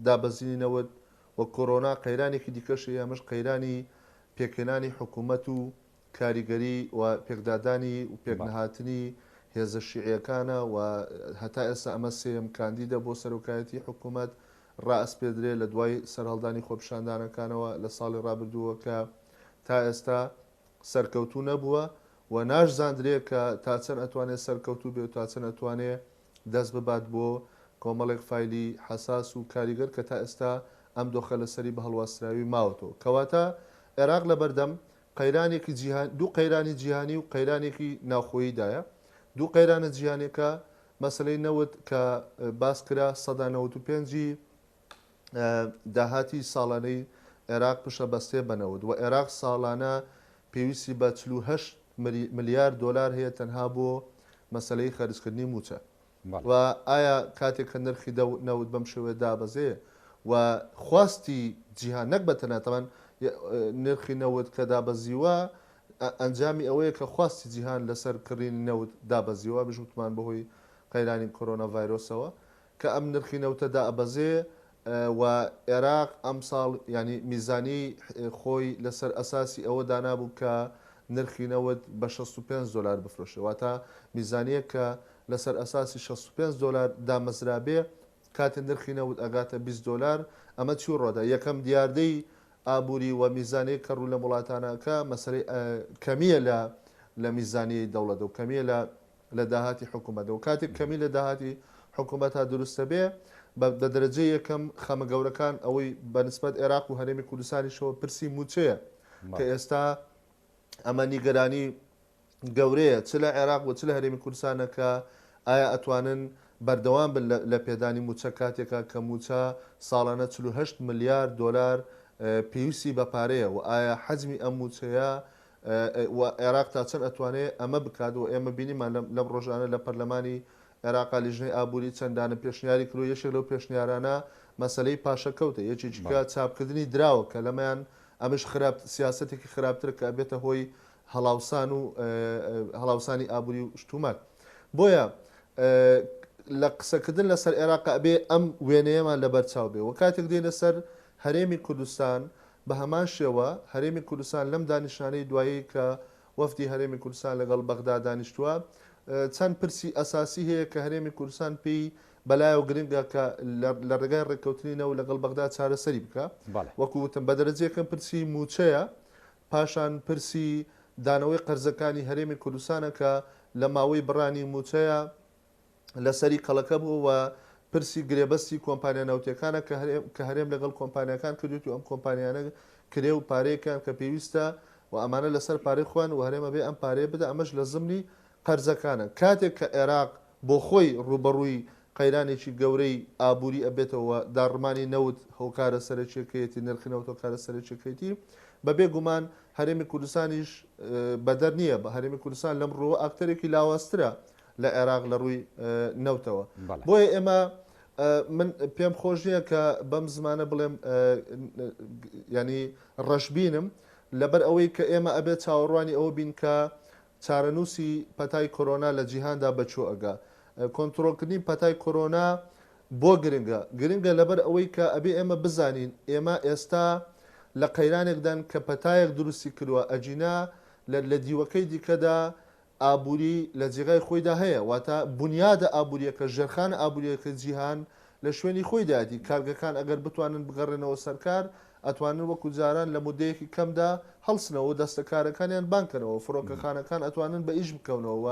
دابەزینی نەوت و کۆرۆنا قەیرانێکی دیکەش هەیە ئەمەش قەیرانی پێکهێنانی حکوومەت و کاریگەری و پێکدادانی و پێکنەهاتنی هێزە شیعیەکانە و هەتا ئێستا ئەمە سێیەم کاندیدە بۆ سەرۆکایەتی حکوومەت ڕائەسپێدرێ لە دوای سەرهەڵدانی خۆپیشاندانەکانەوە لە ساڵی ڕابردووە کە تا ئێستا سەرکەوتوو نەبووە و ناشزاندرێ کە تا چەند ئەتوانێ سەرکەوتوو بێ و تا چەند ئەتوانێ دەست ببات بۆ کۆمەڵێک فایلی حەساس و کاریگەر کە تا ئێستا ئەم دۆخە لەسەری بە هەڵواسراوی ماوەتەوە. کەواتە عێراق لەبەردەم قەیرانێکی جیهان دوو قەیرانی جیهانی و قەیرانێکی ناوخۆییدایە. دوو قەیرانە جیهانیەکە مەسەلەی نەوت کە باس کرا 95% ی داهاتی ساڵانەی عێراق پشتئەبەستێ بە نەوت و عێراق ساڵانە پێویستی بە 48 ملیار دۆلار هەیە تەنها بۆ مەسەلەی خەرجکردنی مووچە و ئایا کاتێک کە نرخی نەوت بەم شێوەیە دابەزێ و خواستی جیهان نەک بە تەنها تەبعەن نرخی نەوت کە دابەزیوە ئەنجامی ئەوەیە کە خواستی جیهان لەسەر کڕینی نەوت دابەزیوە ئەمش وتمان بەهۆی قەیرانی کۆرۆنا ڤایرۆسەوە کە ئەم نرخی نەوتە دائەبەزێ و عێراق ئەمساڵ یانی میزانیەی خۆی لەسەر ئەساسی ئەوە دانابوو کە نرخی نەوت بە 65 دۆلار بفرۆشێ واتە میزانیەک کە لەسەر ئەساسی 65 دۆلار دامەزرابێ کاتێ نرخی نەوت ئەگاتە 20 دۆلار ئەمە چی ڕۆدا یەکەم دیاردەی ئابووری و میزانیەی کە ڕوو لەم وڵاتانە ئەکا مەسەلەی کەمیە لە لە میزانیەی دەوڵەت و کەمیە لە لە داهاتی حکوومەت و کاتێک کەمی لە داهاتی حکوومەتا دروستەبێ بە بە دەرەجەی یەکەم خەمە گەورەکان ئەوەی بە نسبەت عێراق و هەرێمی کوردستانیشەوە پرسی مووچەیە کە ئێستا ئەمە نیگەرانی گەورەیە چ لە عێراق و چ لە هەرێمی کوردستانە کە ئایا ئەتوانن بەردەوام بن لە پێدانی مووچە کاتێکا کە مووچە ساڵانە 48 ملیار دۆلار پێویستی بە پارەیە و ئایا حەجمی ئەم مووچەیە و عێراق تا چەند ئەتوانێ ئەمە بکات و ئێمە بینیمان لەم ڕۆژانە لە پەرلەمانی عێراقا لیژنەی ئابووری چەندانە پێشنیاری کردووە یەکێک لەو پێشنیارانە مەسەلەی پاشەکەوتە یەکێکیکە چاپکردنی دراوە کە لەمەیان ئەمش خراپ سیاسەتێکی خراپترە کە ئەبێتە هۆی هەڵاوسان و هەڵاوسانی ئابووری و شتومەک بۆیە لە قسەکردن لەسەر عێراق ئەبێ ئەم وێنەیەمان لەبەرچاو بێ و کاتێک دێنە سەر هەرێمی کوردستان بە هەمان شێوە هەرێمی کوردستان لەم دانیشتنانەی دوایی کە وەفدی هەرێمی کوردستان لەگەڵ بەغدا دانیشتووە چەند پرسی ئەساسی هەیە کە هەرێمی کوردستان پێی بەلایەوە گرنگە کە لە ڕێگای ڕێککەوتنی نەوت لەگەڵ بەغدا چارەسەری بکا. وەکو وتم بە دەرەجە یەکەم پرسی مووچەیە، پاشان پرسی دانەوەی قەرزەکانی هەرێمی کوردستانە کە لە ماوەی بڕانی مووچەیە لەسەری کەڵەکە بووە و پرسی گرێبەستی کۆمپانیا نەوتیەکانە کە هەرێم لەگەڵ کۆمپانیاکان کردوێتی و ئەم کۆمپانیانە کرێ و پارەیەکیان کە پێویستە و ئەمانە لەسەر پارەی خۆیان و هەرێم ئەبێ ئەم پارەیە بدا ئەمەش لە زمنی قەرزەکانە کاتێک کە عێراق بۆخۆی ڕووبەڕووی قەیرانێکی گەورەی ئابووری ئەبێتەوە داڕمانی نەوت هۆکارە سەرەکیەکەیەتی نرخی نەوت هۆکارە سەرەکیەکەیەتی بەبێ گومان هەرێمی کوردستانیش بەدەر نییە بە هەرێمی کوردستان لەم ڕووە ئاکتەرێکی لاوازترە لە عێراق لە ڕووی نەوتەوە بۆیە ئێمە من پێم خۆش نییە کە بەم زمانە بڵێم ینی ڕەشبینم لەبەر ئەوەی کە ئێمە ئەبێت چاوەڕوانی ئەوە بین کە چارەنووسی پەتای کۆرۆنا لە جیهاندا بە کوێ ئەگا کۆنترۆڵکردنی پەتای کۆرۆنا بۆ گرنگە؟ گرنگە لەبەر ئەوەی کە ئەبێ ئێمە بزانین ئێمە ئێستا لە قەیرانێکدان کە پەتایەک دروستی کردوە ئەگینا لە دیوەکەی دیکەدا ئابووری لە جێگای خۆیدا هەیە، واتە بونیادە ئابوورییەکە، ژێرخانە ئابوورییەکەی جیهان لە شوێنی خۆیدایەتی، کارگەکان ئەگەر بتوانن بگەڕێنەوە سەر کار، ئەتوانن وەکو جاران لە مودەیەکی کەمدا هەڵسنەوە و دەستەکارەکانیان بانگ کەنەوە، فڕۆکەخانەکان ئەتوانن بە ئیش بکەونەوە و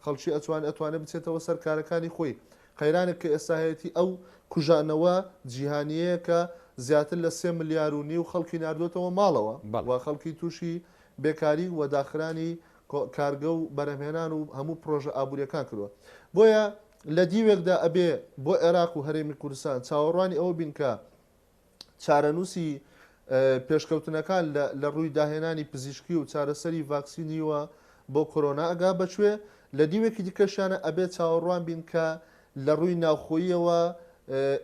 خەڵکی ئەتوان ئەتوانێ بچێتەوە سەر کارەکانی خۆی. قەیرانێک کە ئێستا هەیەتی ئەو کوژانەوە جیهانییەیە کە زیاتر لە سێ ملیار و نیو خەڵکی ناردۆتەوە ماڵەوە و خەڵکی تووشی بێکاری و داخرانی کارگە و بەرهەمهێنان و هەموو پرۆژە ئابووریەکان کردووە. بۆیە لە دیوێکدا ئەبێ بۆ عێراق و هەرێمی کوردستان چاوەڕوانی ئەوە بین کە چارەنووسی پێشکەوتنەکان لە ڕووی داهێنانی پزیشکی و چارەسەری ڤاکسینیوە بۆ کۆرۆنا ئەگا بەکوێ. لە دیوێکی دیکەشیانە ئەبێ چاوەڕوان بین کە لە ڕووی ناوخۆییەوە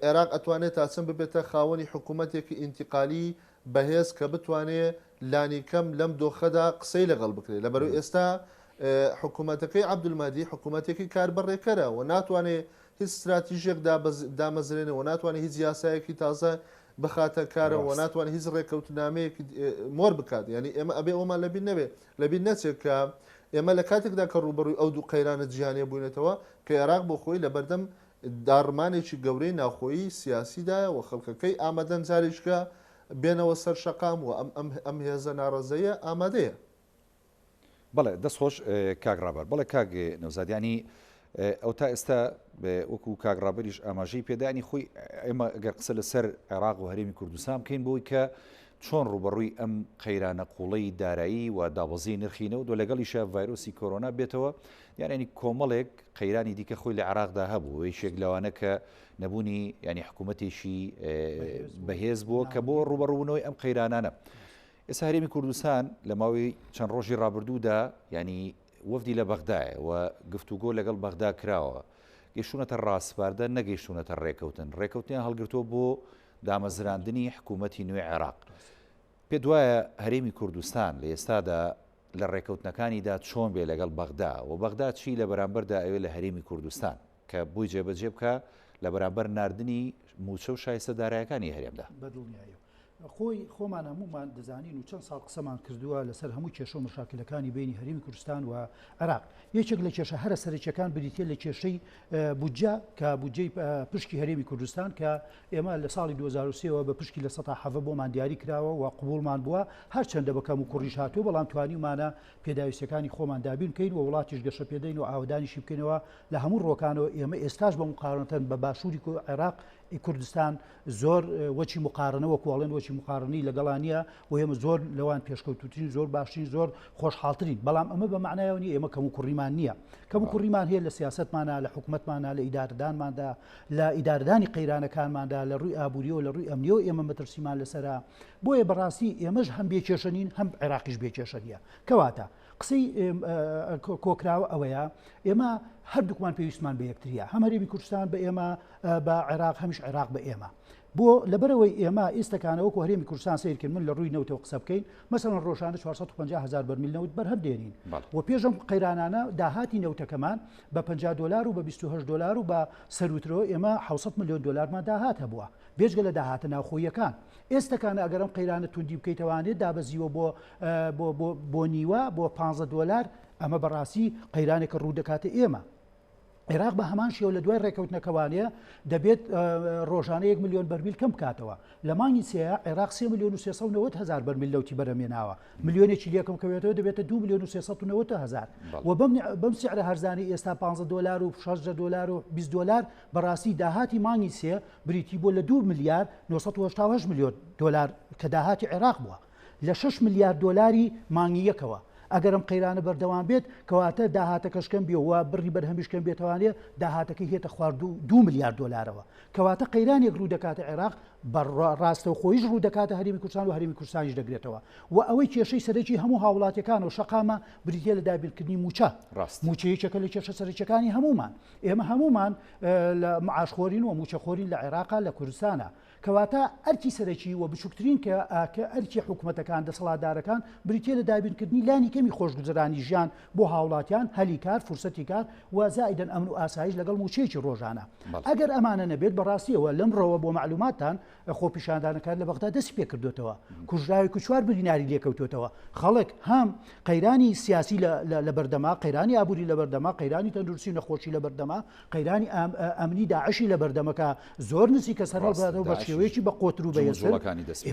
عێراق ئەتوانێ تا چەند ببێتە خاوەنی حکوومەتێکی ئینتیقالی بەهێز کە بتوانێ لانیکەم لەم دۆخەدا قسەی لەگەڵ بکرێ. لەبەرئەوەی ئێستا حکوومەتەکەی عەبدولمەهدی حکوومەتێکی کاربەڕێکەرە و ناتوانێ هیچ ستراتیژێک دامەزرێنێ و ناتوانێ هیچ یاسایەکی تازە بخاتە کارەوە و ناتوانێ هیچ ڕێککەوتنامەیەکی مۆر بکات. یانی ئێمە ئەبێ ئەوەمان لەبیر نەبێ لەبیر نەچێت کە ئێمە لە کاتێکدا کە ڕووبەڕووی ئەو دوو قەیرانە جیهانییە بووینەتەوە کە عێراق بۆ خۆی لەبەردەم داڕمانێکی گەورەی ناوخۆیی سیاسیدایە و خەڵکەکەی ئامادەن جارێکیکە بێنەوە سەر شەقام و ئەم ئەم ئەم هێزە ناڕەزەیە ئامادەیە. بەڵێ دەست خۆش کاک ڕابەر. بەڵێ کاک نەوزاد یانی ئەو تا ئێستا وەکو کاک ڕابەریش ئاماژەی پێدانی خۆی ئێمە ئەگەر قسە لەسەر عێراق و هەرێمی کوردستان بکەین بۆی کە چۆن ڕوبەڕووی ئەم قەیرانە قوڵەی دارایی و دابەزی نرخی نەوت و لەگەڵیشە ڤایرۆسی کۆرۆنا بێتەوە یانانی کۆمەڵێک قەیرانی دیکە خۆی لە عێراقدا هەبوو یەکێک لەوانە کە نەبوونی ینی حکوومەتێکی بەهێز بووە کە بۆ ڕوبەڕوونەوەی ئەم قەیرانانە ئێستا هەرێمی کوردستان لە ماوەی چەند ڕۆژی ڕابردوودا ینی وەفدی لە بەغدایە و گفتوگۆ لەگەڵ بەغدا کراوە گەشتونەتە ڕاسپاردە نەگەیشتونەتە ڕێکەوتن ڕێکەوتنیان هەڵگرتووە بۆ دامەزراندنی حکوومەتی نوێ عێراق پێت وایە هەرێمی کوردستان لە ئێستادا لە ڕێکەوتنەکانیدا چۆن بێ لەگەڵ بەغدا و بەغدا چی لە بەرامبەردا ئەوێ لە هەرێمی کوردستان کە بۆی جێبەجێ بکا لە بەرامبەر ناردنی مووچە و شایستە دارایەکانی هەرێمدا؟ بەدڵنیایەوە خۆی خۆمان هەموومان دەزانین و چەند ساڵ قسەمان کردووە لەسەر هەموو کێشە و مشاکلەکانی بینی هەرێمی کوردستان و عێراق. یەکێک لە کێشە هەرە سەرەکیەکان بریتیە لە کێشەی بودجە کە بودجەی پشکی هەرێمی کوردستان کە ئێمە لە ساڵی 2023 ەوە بە پشکی 17% بۆمان دیاری کراوە و قبوڵمان بووە هەرچەندە بە کەم و کوڕیش هاتووە بەڵام توانیومانە پێداویستیەکانی خۆمان دابین بکەین و وڵاتیش گەشە پێدەین و ئاوەدانیشی بکەینەوە لە هەموو ڕووەکانەوە ئێمە ئێستاش بە مقارنەتەن بە باشووری عێراق کوردستان زۆر وەچی مقارنە وەکو ئەڵێن وەچی مقارنەی لەگەڵا نییە و ئێمە زۆر لەوان پێشکەوتوترین زۆر باشترین زۆر خۆشحاڵترین بەڵام ئەمە بە معنایەوە نییە ئێمە کەم و کوڕیمان نییە کەم و کوڕیمان هەیە لە سیاستمانە لە حکومەتمانە لە ئیدارەدانماندا لە ئیدارەدانی قەیرانەکانماندا لە ڕووی ئابووریەوە لە ڕووی ئەمنیەوە ئێمە مەترسیمان لەسەرە بۆیە بەڕاستی ئێمەش هەم بێ کێشە نین هەم عێراقیش بێ کێشە نییە کەواتە قسەی کۆکراوە ئەوەیە ئێمە هەردووکمان پێویستمان بە یەکتریە هەم هەرێمی کوردستان بە ئێمە بە عێراق هەمیش عێراق بە ئێمە بۆ لەبەرەوەی ئێمە ئێستەکانە وەکو هەرێمی کوردستان سیرکرد من لە ڕووی نەوتەوە قسە بکەین مەسەڵەن ڕۆژانە 450 هزار بەرمیل نەوت بەرهەم دێنین و پێشم قەیرانانە داهاتی نەوتەکەمان بە 50 دلار و بە 28 دلار و بە سەروترەوە ئێمە 600 میلیۆن دلارمان داهات هەبووە بێجگە لە داهاتە ناوخۆییەکان. ئێستەکانە ئەگەر ئەم قەیرانە توندی بکەیتەوانێ دابەزیوە بۆ بۆ بۆ بۆ نیوە بۆ 15 دۆلار ئەمە بەڕاستی قەیرانێکە ڕوو دەکاتە ئێمە. عێراق بە هەمان شێوە لە دوای ڕێکەوتنەکەوانێ دەبێت ڕۆژانە 1 میلیۆن بەرمیل کەم بکاتەوە لە مانگی سێ عێراق 3 میلیۆن و 390 هزار بەرمیل نەوتی بەرهەمێناوە ملیۆنێکی لێکەم کەوێتەوە دەبێتە 2 میلیۆن و 390 هزار و بەم بەم سعرە هەرزانی ئێستا 15 دۆلار و 16 دۆلار و 20 دۆلار بەڕاستی داهاتی مانگی سێ بریتی بووە لە دوو ملیار 988 ملیۆن دۆلار کە داهاتی عێراق بووە لە 6 ملیار دۆلاری مانگی یەکەوە. ئەگەر ئەم قەیرانە بەردەوام بێت کەواتە داهاتەکەش کەم بێ و بڕی بەرهەمیش کەم بێتەوانێ داهاتەکەی هێتە خوار دوو ملیار دۆلارەوە. کەواتە قەیرانێک ڕوو دەکاتە عێراق بە ڕاستەوخۆیش ڕوو دەکاتە هەرێمی کوردستان و هەرێمی کوردستانیش دەگرێتەوە و ئەوەی کێشەی سەرەکی هەموو هاوڵاتیەکان و شەقامە بریتیە لە دابینکردنی مووچە. ڕاست. مووچە یەکێکە لە کێشە سەرەکیەکانی هەموومان. ئێمە هەموومان لە معاشخۆرین و مووچەخۆرین لە عێراقا لە کوردستانا. کەواتە ئەرکی سەرەکی و بچووکترین کە کە ئەرکی حکومەتەکان دەسەڵاتدارەکان بریتیە لە دابینکردنی لانی کەمی خۆشگوزەرانی ژیان بۆ هاوڵاتیان، هەلی کار، فرسەتی کار و زائیدەن ئەمن و ئاسایش لەگەڵ مووچەیەکی ڕۆژانە. ئەگەر ئەمانە نەبێت بەڕاستیەوە لەمڕۆوە بۆ مەعلوماتتان خۆپیشاندانەکان لە بەغدا دەستی پێکردوێتەوە کوژراوێک و چوار بریناری لێکەوتوێتەوە خەڵک هەم قەیرانی سیاسی لە بەردەما قەیرانی ئابووری لە بەردەما قەیرانی تەندروستی و نەخۆشی لە بەردەما قەیرانی ئەمنی داعشی لە بەردەمەکە زۆر نزیکە سەر هەڵبداتەوە بە شێوەیەکی بە قۆتر و بەهێزتر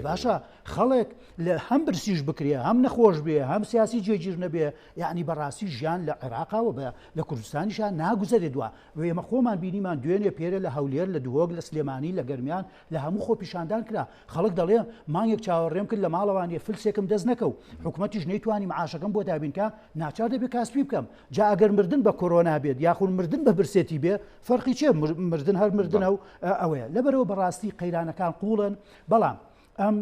باشە خەڵک لە هەم برسیش بکرێ هەم نەخۆش بێ هەم سیاسی جێگیر نەبێ یعنی بەڕاستی ژیان لە عێراقاوە بە لە کوردستانیشا ناگوزەرێ دوا و ئێمە خۆمان بینیمان دوێنێ پێرە لە هەولێر لە دهۆک لە سلێمانی لە گەرمیان لە هەموو خۆپیشاندان کرا خەڵک دەڵێ مانگێک چاوەڕێم کرد لە ماڵەوە نیە فلسێکم دەست نەکەو حکومەتیش نەیتوانی معاشەکەم بۆ دابین کا ناچار دەبێ کاسپی بکەم جا ئەگەر مردن بە کۆرۆنا بێت یاخود مردن بە برسێتی بێ فەرقی چیە مردن هەر مردنە و ئەوەیە لەبەرەوە بەڕاستی قەیرانەکان قوڵن بەڵام ئەم.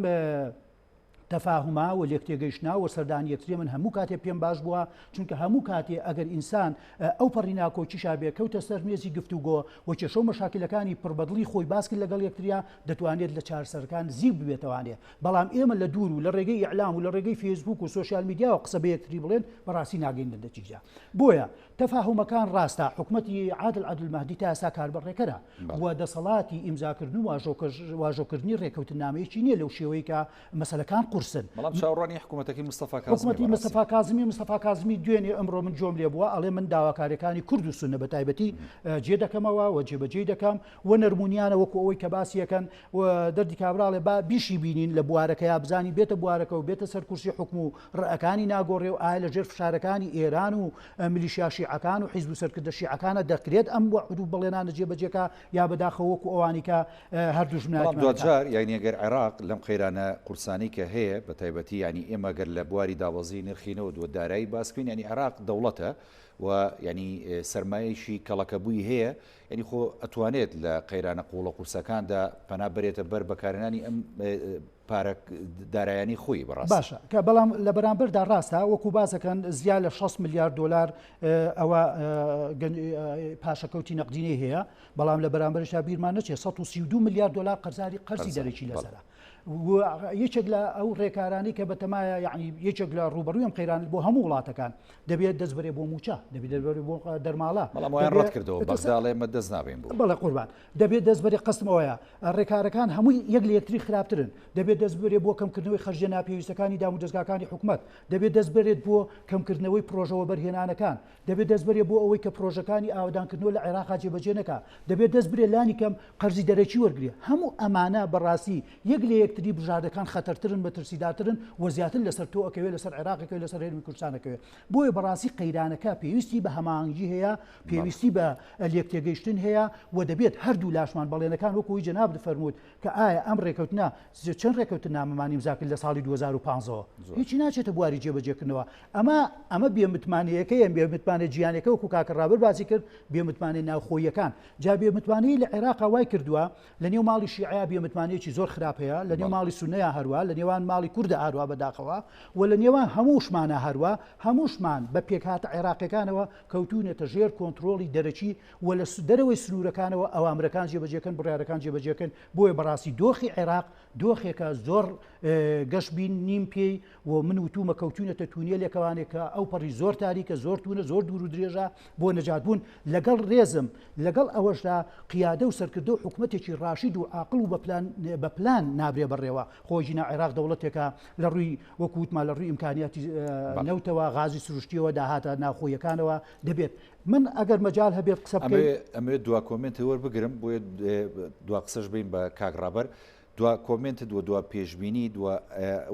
تەفاهوما و لێکتێگەیشتنا و سەردانی یەکتریە من هەموو کاتێ پێم باش بووە چونکە هەموو کاتێ ئەگەر ئینسان ئەو پەڕی ناکۆکیشا بێ کەوتە سەر مێزی گفتوگۆ و کێشە و مەشاکلەکانی پڕ بەدڵی خۆی باس کرد لەگەڵ یەکتریا دەتوانێت لە چارەسەرەکان نزیک ببێتەوانێ بەڵام ئێمە لە دوور و لە ڕێگەی ئیعلام و لە ڕێگەی فەیسبوک و سۆشیال میدیاوە قسە بە یەکتری بڵێن بەڕاستی ناگەین بە نەتیجە بۆیە تەفاهومەکان ڕاستە حکومەتی عادل عەبدولمەهدی تا ئێستا کاربەڕێکەرە و دەسەڵاتی ئیمزاکردن و واژۆکردنی ڕێککەوتننامەیەکی نییە لەو شێوەی کە مەسەلەکان قورسن. بەڵام چاوەڕوانی حکومەتەکەی مستەفا کازمی حکومەتی مستەفا کازمی مستەفا کازمی دوێنێ ئەمڕۆ من گوێم لێ بووە ئەڵێ من داواکاریەکانی کورد و سوننە بە تایبەتی جێ دەکەمەوە و جێبەجێی دەکەم و نەرمونیانە وەکو ئەوەی کە باسی ئەکەن و دەردی کابرا ئەڵێ با بیشی بینین لە بوارەکەیا بزانین بێتە بوارەکە و بێتە سەر کورسی حوکم و ڕئەکانی ناگۆڕێ و ئایا لە ژێر فشارەکانی ئێران و میلیشیا شیعەکان و حیزب و سەرکردە شیعەکانە دەکرێت ئەم وەعد و بەڵێنانە جێبەجێ کا یا بەداخەوە وەکو ئەوانی کە هەر بەڵام دوژمنایەتیمان ئەکا. دواجار یانی ئەگەر عێراق لەم قەیرانە قورسانەی کە هەیە بە تایبەتی یانی ئێمە گەر لە بواری دابەزینی نرخی نەوت و دارایی باس بکەین یانی عێراق دەوڵەتە و یانی سەرمایەیەکی کەڵەکەبووی هەیە یانی خۆ ئەتوانێت لە قەیرانە قووڵە قورسەکاندا پەنا بەرێتە بەر بەکارهێنانی ئەم پارە دارایانەی خۆی بەڕاستی. باشە کە بەڵام لە بەرامبەردا ڕاستە وەکو باسەکەن زیا لە 6 ملیار دۆلار ئەوە پاشەکەوتی نەقدینەی هەیە بەڵام لە بەرامبەرشا بیرمان نەچێت 132 ملیار دۆلار قەرزاری قەرزی دەرەکی لەسەرە. یەکێک لە ئەو ڕێکارانەی کە بەتەمایە یعنی یەکێک لە ڕوبەڕووی ئەم قەیران بۆ هەموو وڵاتەکان دەبێت دەست بەرێ بۆ موچە دەبێت دەست بەرێ بۆ دەرماڵە بەڵام وایان ڕەت کردەوە بەغدا ئەڵێ ئێمە دەست نابەین بۆ بەڵێ قوربان دەبێت دەست بەرێ قەستم ئەوەیە ڕێکارەکان هەمووی یەک لە یەکتری خراپترن دەبێت دەست بەرێ بۆ کەمکردنەوەی خەرجیە ناپێویستەکانی دامودەزگاکانی حکومەت دەبێت دەست بەرێت بۆ کەمکردنەوەی پرۆژە وەبەرهێنانەکان دەبێت دەست بەرێ بۆ ئەوەی کە پرۆژەکانی ئاوەدانکردنەوە لە عێراقا جێبەجێ نەکا، دەبێت دەست برێ لانی کەم قەرزی دەرەکی وەرگرێ. هەموو ئەمانە بە ڕاستی یەک لە یەکتری بژاردەکان خەتەرترن، مەترسیدارترن و زیاتر لەسەر تۆ ئەکەوێ، لەسەر عێراق ئەکەوێ، لەسەر هەرێمی کوردستان ئەکەوێ. بۆیە بە ڕاستی قەیرانەکە پێویستی بە هەماهەنگی هەیە، پێویستی بە لێکتێگەیشتن هەیە و دەبێت هەردوو لاشمان بەڵێنەکان وەکو ئەوەی جەنابت فەرمووت کە ئایا ئەم ڕێکەوتنە چەند ڕێکەوتننامەمان ئیمزا کرد لە ساڵی 2015 ەوە هیچی ناچێتە بواری جێبەجێکردنەوە ئەمە ئەمە بێ متمانەیەکەیە بێ متمانە جیانەکە وەکو کاکە ڕابەر باسی کرد بێ متمانە ناوخۆیەکان جا بێ متمانەی لە عێراقا وای کردووە لە نێو ماڵی شیعە بێ متمانەیەکی زۆر خراپ هەیە لە نێو ماڵی سونەیە هەروە لە نێوان ماڵی کوردە هەروە بەداخەوە و لە نێوان هەمووشمانە هەروە هەمووشمان بە پێکهاتە عێراقیەکانەوە کەوتوونەتە ژێر کۆنترۆڵی دەرەکی و لە دەرەوەی سنوورەکانەوە ئەوامرەکان جێبەجێکەن، بڕیارەکان جێبەجێکەن، بۆیە بەڕاستی دۆخی عێراق دۆخێکە زۆر گەشبین نیم پێی و من وتومە کەوتوینەتە تونێلێکەوانێ کە ئەو پەڕی زۆر تاریکە زۆر تونە زۆر دوور و درێژە بۆ نەجات بوون لەگەڵ ڕێزم لەگەڵ ئەوەشدا قیادە و سەرکردە و حکومەتێکی ڕاشید و عاقڵ و بە پلان نابرێ بەڕێوە خۆ ژینا عێراق دەوڵەتێکە لە ڕووی وەکو وتمان لە ڕووی ئیمکانیاتی نەوتەوە غازی سروشتیەوە داهاتە ناوخۆیەکانەوە دەبێت من ئەگەر مەجال هەبێت قسە بکەین. ئەمەوێت دوا comment ت وەربگرم بۆیە دوا قسەش بین بە کاک ڕابەر دوا comment ت و دوا پێشبینی دوا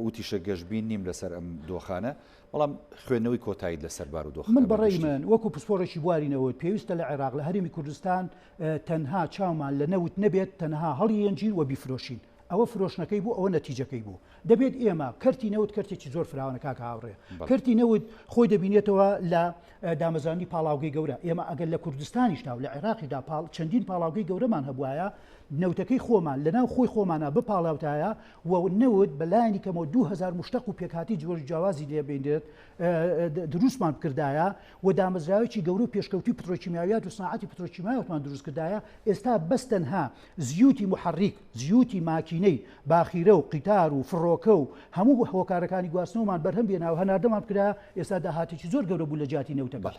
وتیشە گەشبین نیم لەسەر ئەم دۆخانە بەڵام خوێندنەوەی کۆتاییت لەسەر بارودۆخەکە من بەڕێی من وەکو پسپۆڕێکی بواری نەوت پێویستە لە عێراق لە هەرێمی کوردستان تەنها چاومان لە نەوت نەبێت تەنها هەڵیێنجین و بیفرۆشین ئەوە فرۆشتنەکەی بوو ئەوە نەتیجەکەی بوو دەبێت ئێمە کەرتی نەوت کەرتێکی زۆر فراوانە کاکە هاوڕێ کەرتی نەوت خۆی دەبینێتەوە لە دامەزراندنی پاڵاوگەی گەورە ئێمە ئەگەر لە کوردستانیشدا و لە عێراقیدا پاڵ چەندین پاڵاوگەی گەورەمان هەبوایە نەوتەکەی خۆمان لەناو خۆی خۆمانە بپاڵاوتایە و نەوت بە لایەنی کەمەوە 2000 مشتەق و پێکهاتی جۆری جیاوازی لێ بینرێت دروستمان بکردایە و دامەزراوێکی گەورە و پێشکەوتوی پترۆکیمیاویات و سناعەتی پترۆکیمیاواتمان دروست کردایە ئێستا بەس تەنها زیوتی موحەڕیک، زیوتی ماکینەی باخیرە و قیتار و فڕۆکە و هەموو هۆکارەکانی گواستنەوەمان بەرهەم بێنا و هەناردەمان بکرایە، ئێستا داهاتێکی زۆر گەورە بوو لە جیاتی نەوتەکە.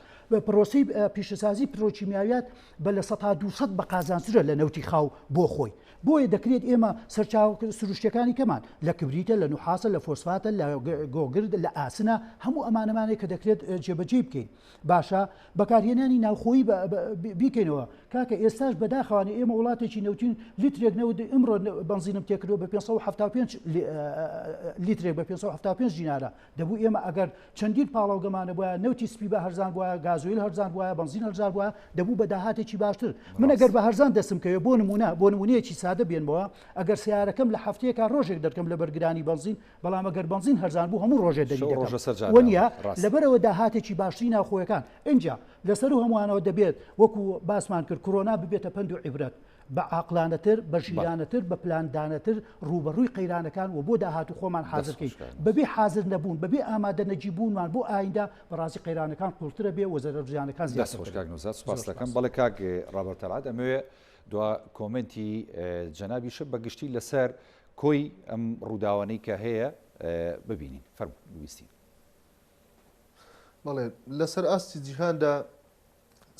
پرۆسەی پیشەسازی پترۆکیمیاویات بە 200% بە قازانجترە لە نەوتی خاو بۆ خۆی. بۆیە دەکرێت ئێمە سەرچاوە سروشتیەکانی کەمان لە کبریتە، لە نوحاسە، لە فۆسفاتە، لە گۆگرد، لە ئاسنە، هەموو ئەمانەمانەیە کە دەکرێت جێبەجێی بکەین. باشە بەکارهێنانی ناوخۆیی بیکەینەوە کاکە ئێستاش بەداخەوانە ئێمە وڵاتێکی نەوتین لیترێک نەوت ئمڕۆ بەنزینم تێکردەوە بە 575 لیترێک بە 575 دینارە دەبوو ئێمە ئەگەر چەندین پاڵاوگەمانە بووە نەوتی سپی بە هەرزان بووە گازۆیل هەرزان بووە بەنزین هەرزان بووە دەبوو بە داهاتێکی باشتر من ئەگەر بە هەرزان دەستم کەوێ بۆ نمونە بۆ نمونەیەکی سادە بێنمەوە ئەگەر سیارەکەم لە هەفتەیەکا ڕۆژێک دەرکەم لە بەرگرانی بەنزین بەڵام ئەگەر بەنزین هەرزان بوو هەموو ڕۆژێ دەری دەکەم وەنیە لەبەرئەوە داهاتێکی باشتری ناوخۆیەکان ئینجا لەسەرو هەمووانەوە دەبێت وەکو باسمان کرد کۆرۆنا ببێتە پەند و عیبرەت. بە عاقڵانەتر، بە ژیرانەتر، بە پلاندانەتر ڕووبەڕووی قەیرانەکان و بۆ داهاتوو خۆمان حازر کەین. بەبێ حازر نەبوون، بەبێ ئامادەنەگی بوونمان بۆ ئایندە، بەڕاستی قەیرانەکان قووڵترە بێ و زەرەر و زیانەکان دەست زیاتر خۆش دەبێ. کاک نەوزاد، زۆر سوپاست دەکەم. سوپاس. بەڵێ کاک ڕابەر تەلعەت، ئەمەوێ دوا کۆمێنتی جەنابیشت بە گشتی لەسەر کۆی ئەم ڕووداوانەی کە هەیە ببینین. فەرموو ببیستین. بەڵێ، لەسەر ئاستی جیهاندا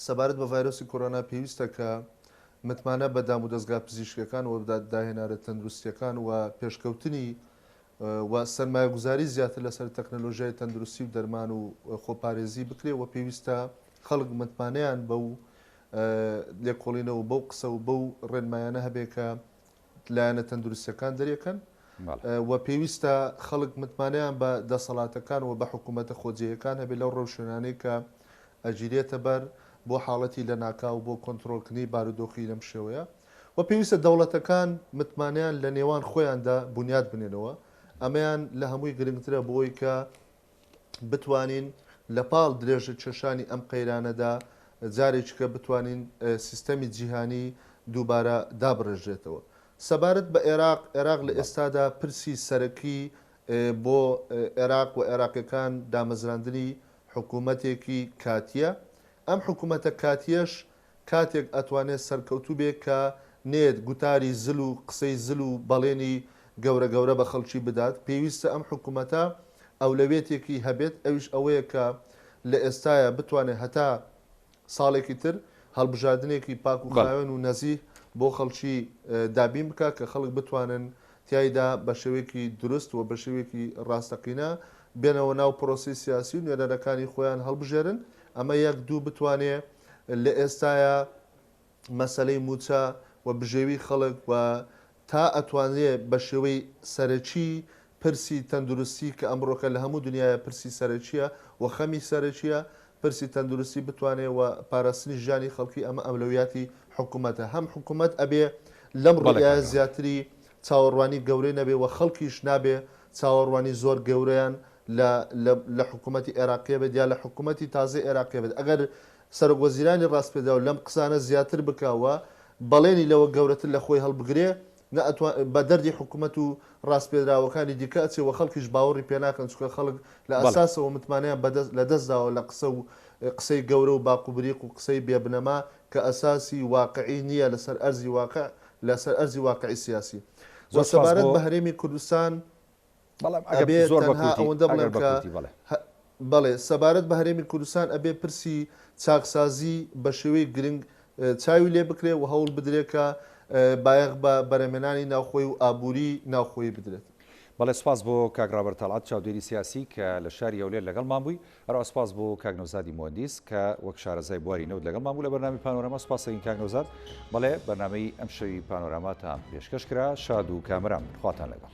سەبارەت بە ڤایرۆسی کۆرۆنا پێویستە کە متمانە بە دامودەزگا پزیشکیەکان و داهێنارە تەندروستیەکان و پێشکەوتنی و سەرمایەگوزاری زیاتر لەسەر تەکنەلۆژیای تەندروستی و دەرمان و خۆپارێزی بکرێ و پێویستە خەڵک متمانەیان بەو لێکۆڵینەوە و بەو قسە و بەو ڕێنمایانە هەبێ کە لایەنە تەندروستیەکان دەرێکەن و پێویستە خەڵک متمانەیان بە دەسەڵاتەکان و بە حکوومەتە خۆجێیەکان هەبێت لەو ڕێوشوێنانەی کە ئەگیرێتە بەر بۆ حاڵەتی لەناکاو بۆ کۆنترۆڵکردنی بارودۆخی لەم شێوەیە و پێویستە دەوڵەتەکان متمانەیان لە نێوان خۆیاندا بونیاد بنێنەوە ئەمەیان لە هەمووی گرنگترە بۆی کە بتوانین لە پاڵ درێژە کێشانی ئەم قەیرانەدا جارێکیکە بتوانین سیستەمی جیهانی دووبارە دابڕێژرێتەوە. سەبارەت بە ئێراق، ئێراق لە ئێستادا پرسی سەرەکی بۆ ئێراق و ئێراقیەکان دامەزراندنی حکوومەتێکی کاتییە. ئەم حکوومەتە کاتییەش کاتێک ئەتوانێت سەرکەوتوو بێ کە نەیەت گوتاری زل و قسەی زل و بەڵێنی گەورە گەورە بە خەڵکی بدات، پێویستە ئەم حکومەتە ئەولەویەتێکی هەبێت ئەویش ئەوەیە کە لە ئێستایا بتوانێت هەتا ساڵێکی تر هەڵبژاردنێکی پاک و خاوێن و نەزیه بۆ خەڵکی دابین بکات کە خەڵک بتوانن تیایدا بە شێوەیەکی دروست و بە شێوەیەکی ڕاستەقینە بێنەوە ناو پرۆسەی سیاسی و نوێنەرەکانی خۆیان هەڵبژێرن ئەمە یەک دوو بتوانێ لە ئێستایا مەسەلەی مووچە و بژێوی خەڵک و تا ئەتوانرێ بە شێوەی سەرەکی پرسی تەندروستی کە ئەمڕۆکە لە هەموو دنیایا پرسی سەرەکییە و خەمی سەرەکییە پرسی تەندروستی بتوانێ و پاراستنی ژیانی خەڵکی ئەمە ئەولەویاتی حکوومەتە هەم حکوومەت ئەبێ لەم بەڵێ ڕوئیایە کاک ڕابەر. زیاتری چاوەڕوانی گەورەی نەبێ و خەڵکیش نابێ چاوەڕوانی زۆر گەورەیان لە لە لە حکوومەتی ئێراقییە بێت یا لە حکوومەتی تازەی ئێراقییە بێت ئەگەر سەرۆک وەزیرانی ڕاسپێردراو لەم قسانە زیاتر بکا و بەڵێنی لەوە گەورەتر لە خۆی هەڵبگرێ نە ئەتوا بە دەردی حکومەت و ڕاسپێردراوەکانی دیکە ئەچێ و خەڵکیش باوەڕی پێ ناکەن چونکە خەڵک لە بەڵێ. ئەساسەوە متمانەیان بە دەست لە دەست داوە لە قسە و قسەی گەورە و باق و بریق و قسەی بێ بنەما کە ئەساسی واقعی نییە لەسەر ئەرزی واقع لەسەر ئەرزی واقعی سیاسی و زۆر سوپاس سەبارەت بۆ بە هەرێمی کوردستان بەڵام ئەگەر ئەبێ زۆر بە تەنها کورتی ئەوەندە ئەگەر بڵێم بە کە کورتی بەڵێ. بەڵێ سەبارەت بە هەرێمی کوردستان ئەبێ پرسی چاکسازی بە شێوەی گرنگ چاوی لێ بکرێ و هەوڵ بدرێ کە بایەخ بە بەرهەمهێنانی ناوخۆی و ئابووری ناوخۆیی بدرێت. بەڵێ سوپاس بۆ کاک ڕابەر تەڵعەت چاودێری سیاسی کە لە شاری هەولێر لەگەڵمان بووی، هەروەها سوپاس بۆ کاک نەوزادی موهەندیس کە وەک شارەزای بواری نەوت لەگەڵمان بوو لە بەرنامەی پانۆراما، سوپاس دەکەین کاک نەوزاد. بەڵێ بەرنامەی ئەمشەوی پانۆراماتان پێشکەش کرا، شاد و کامەران بن، خواتان لەگەڵ.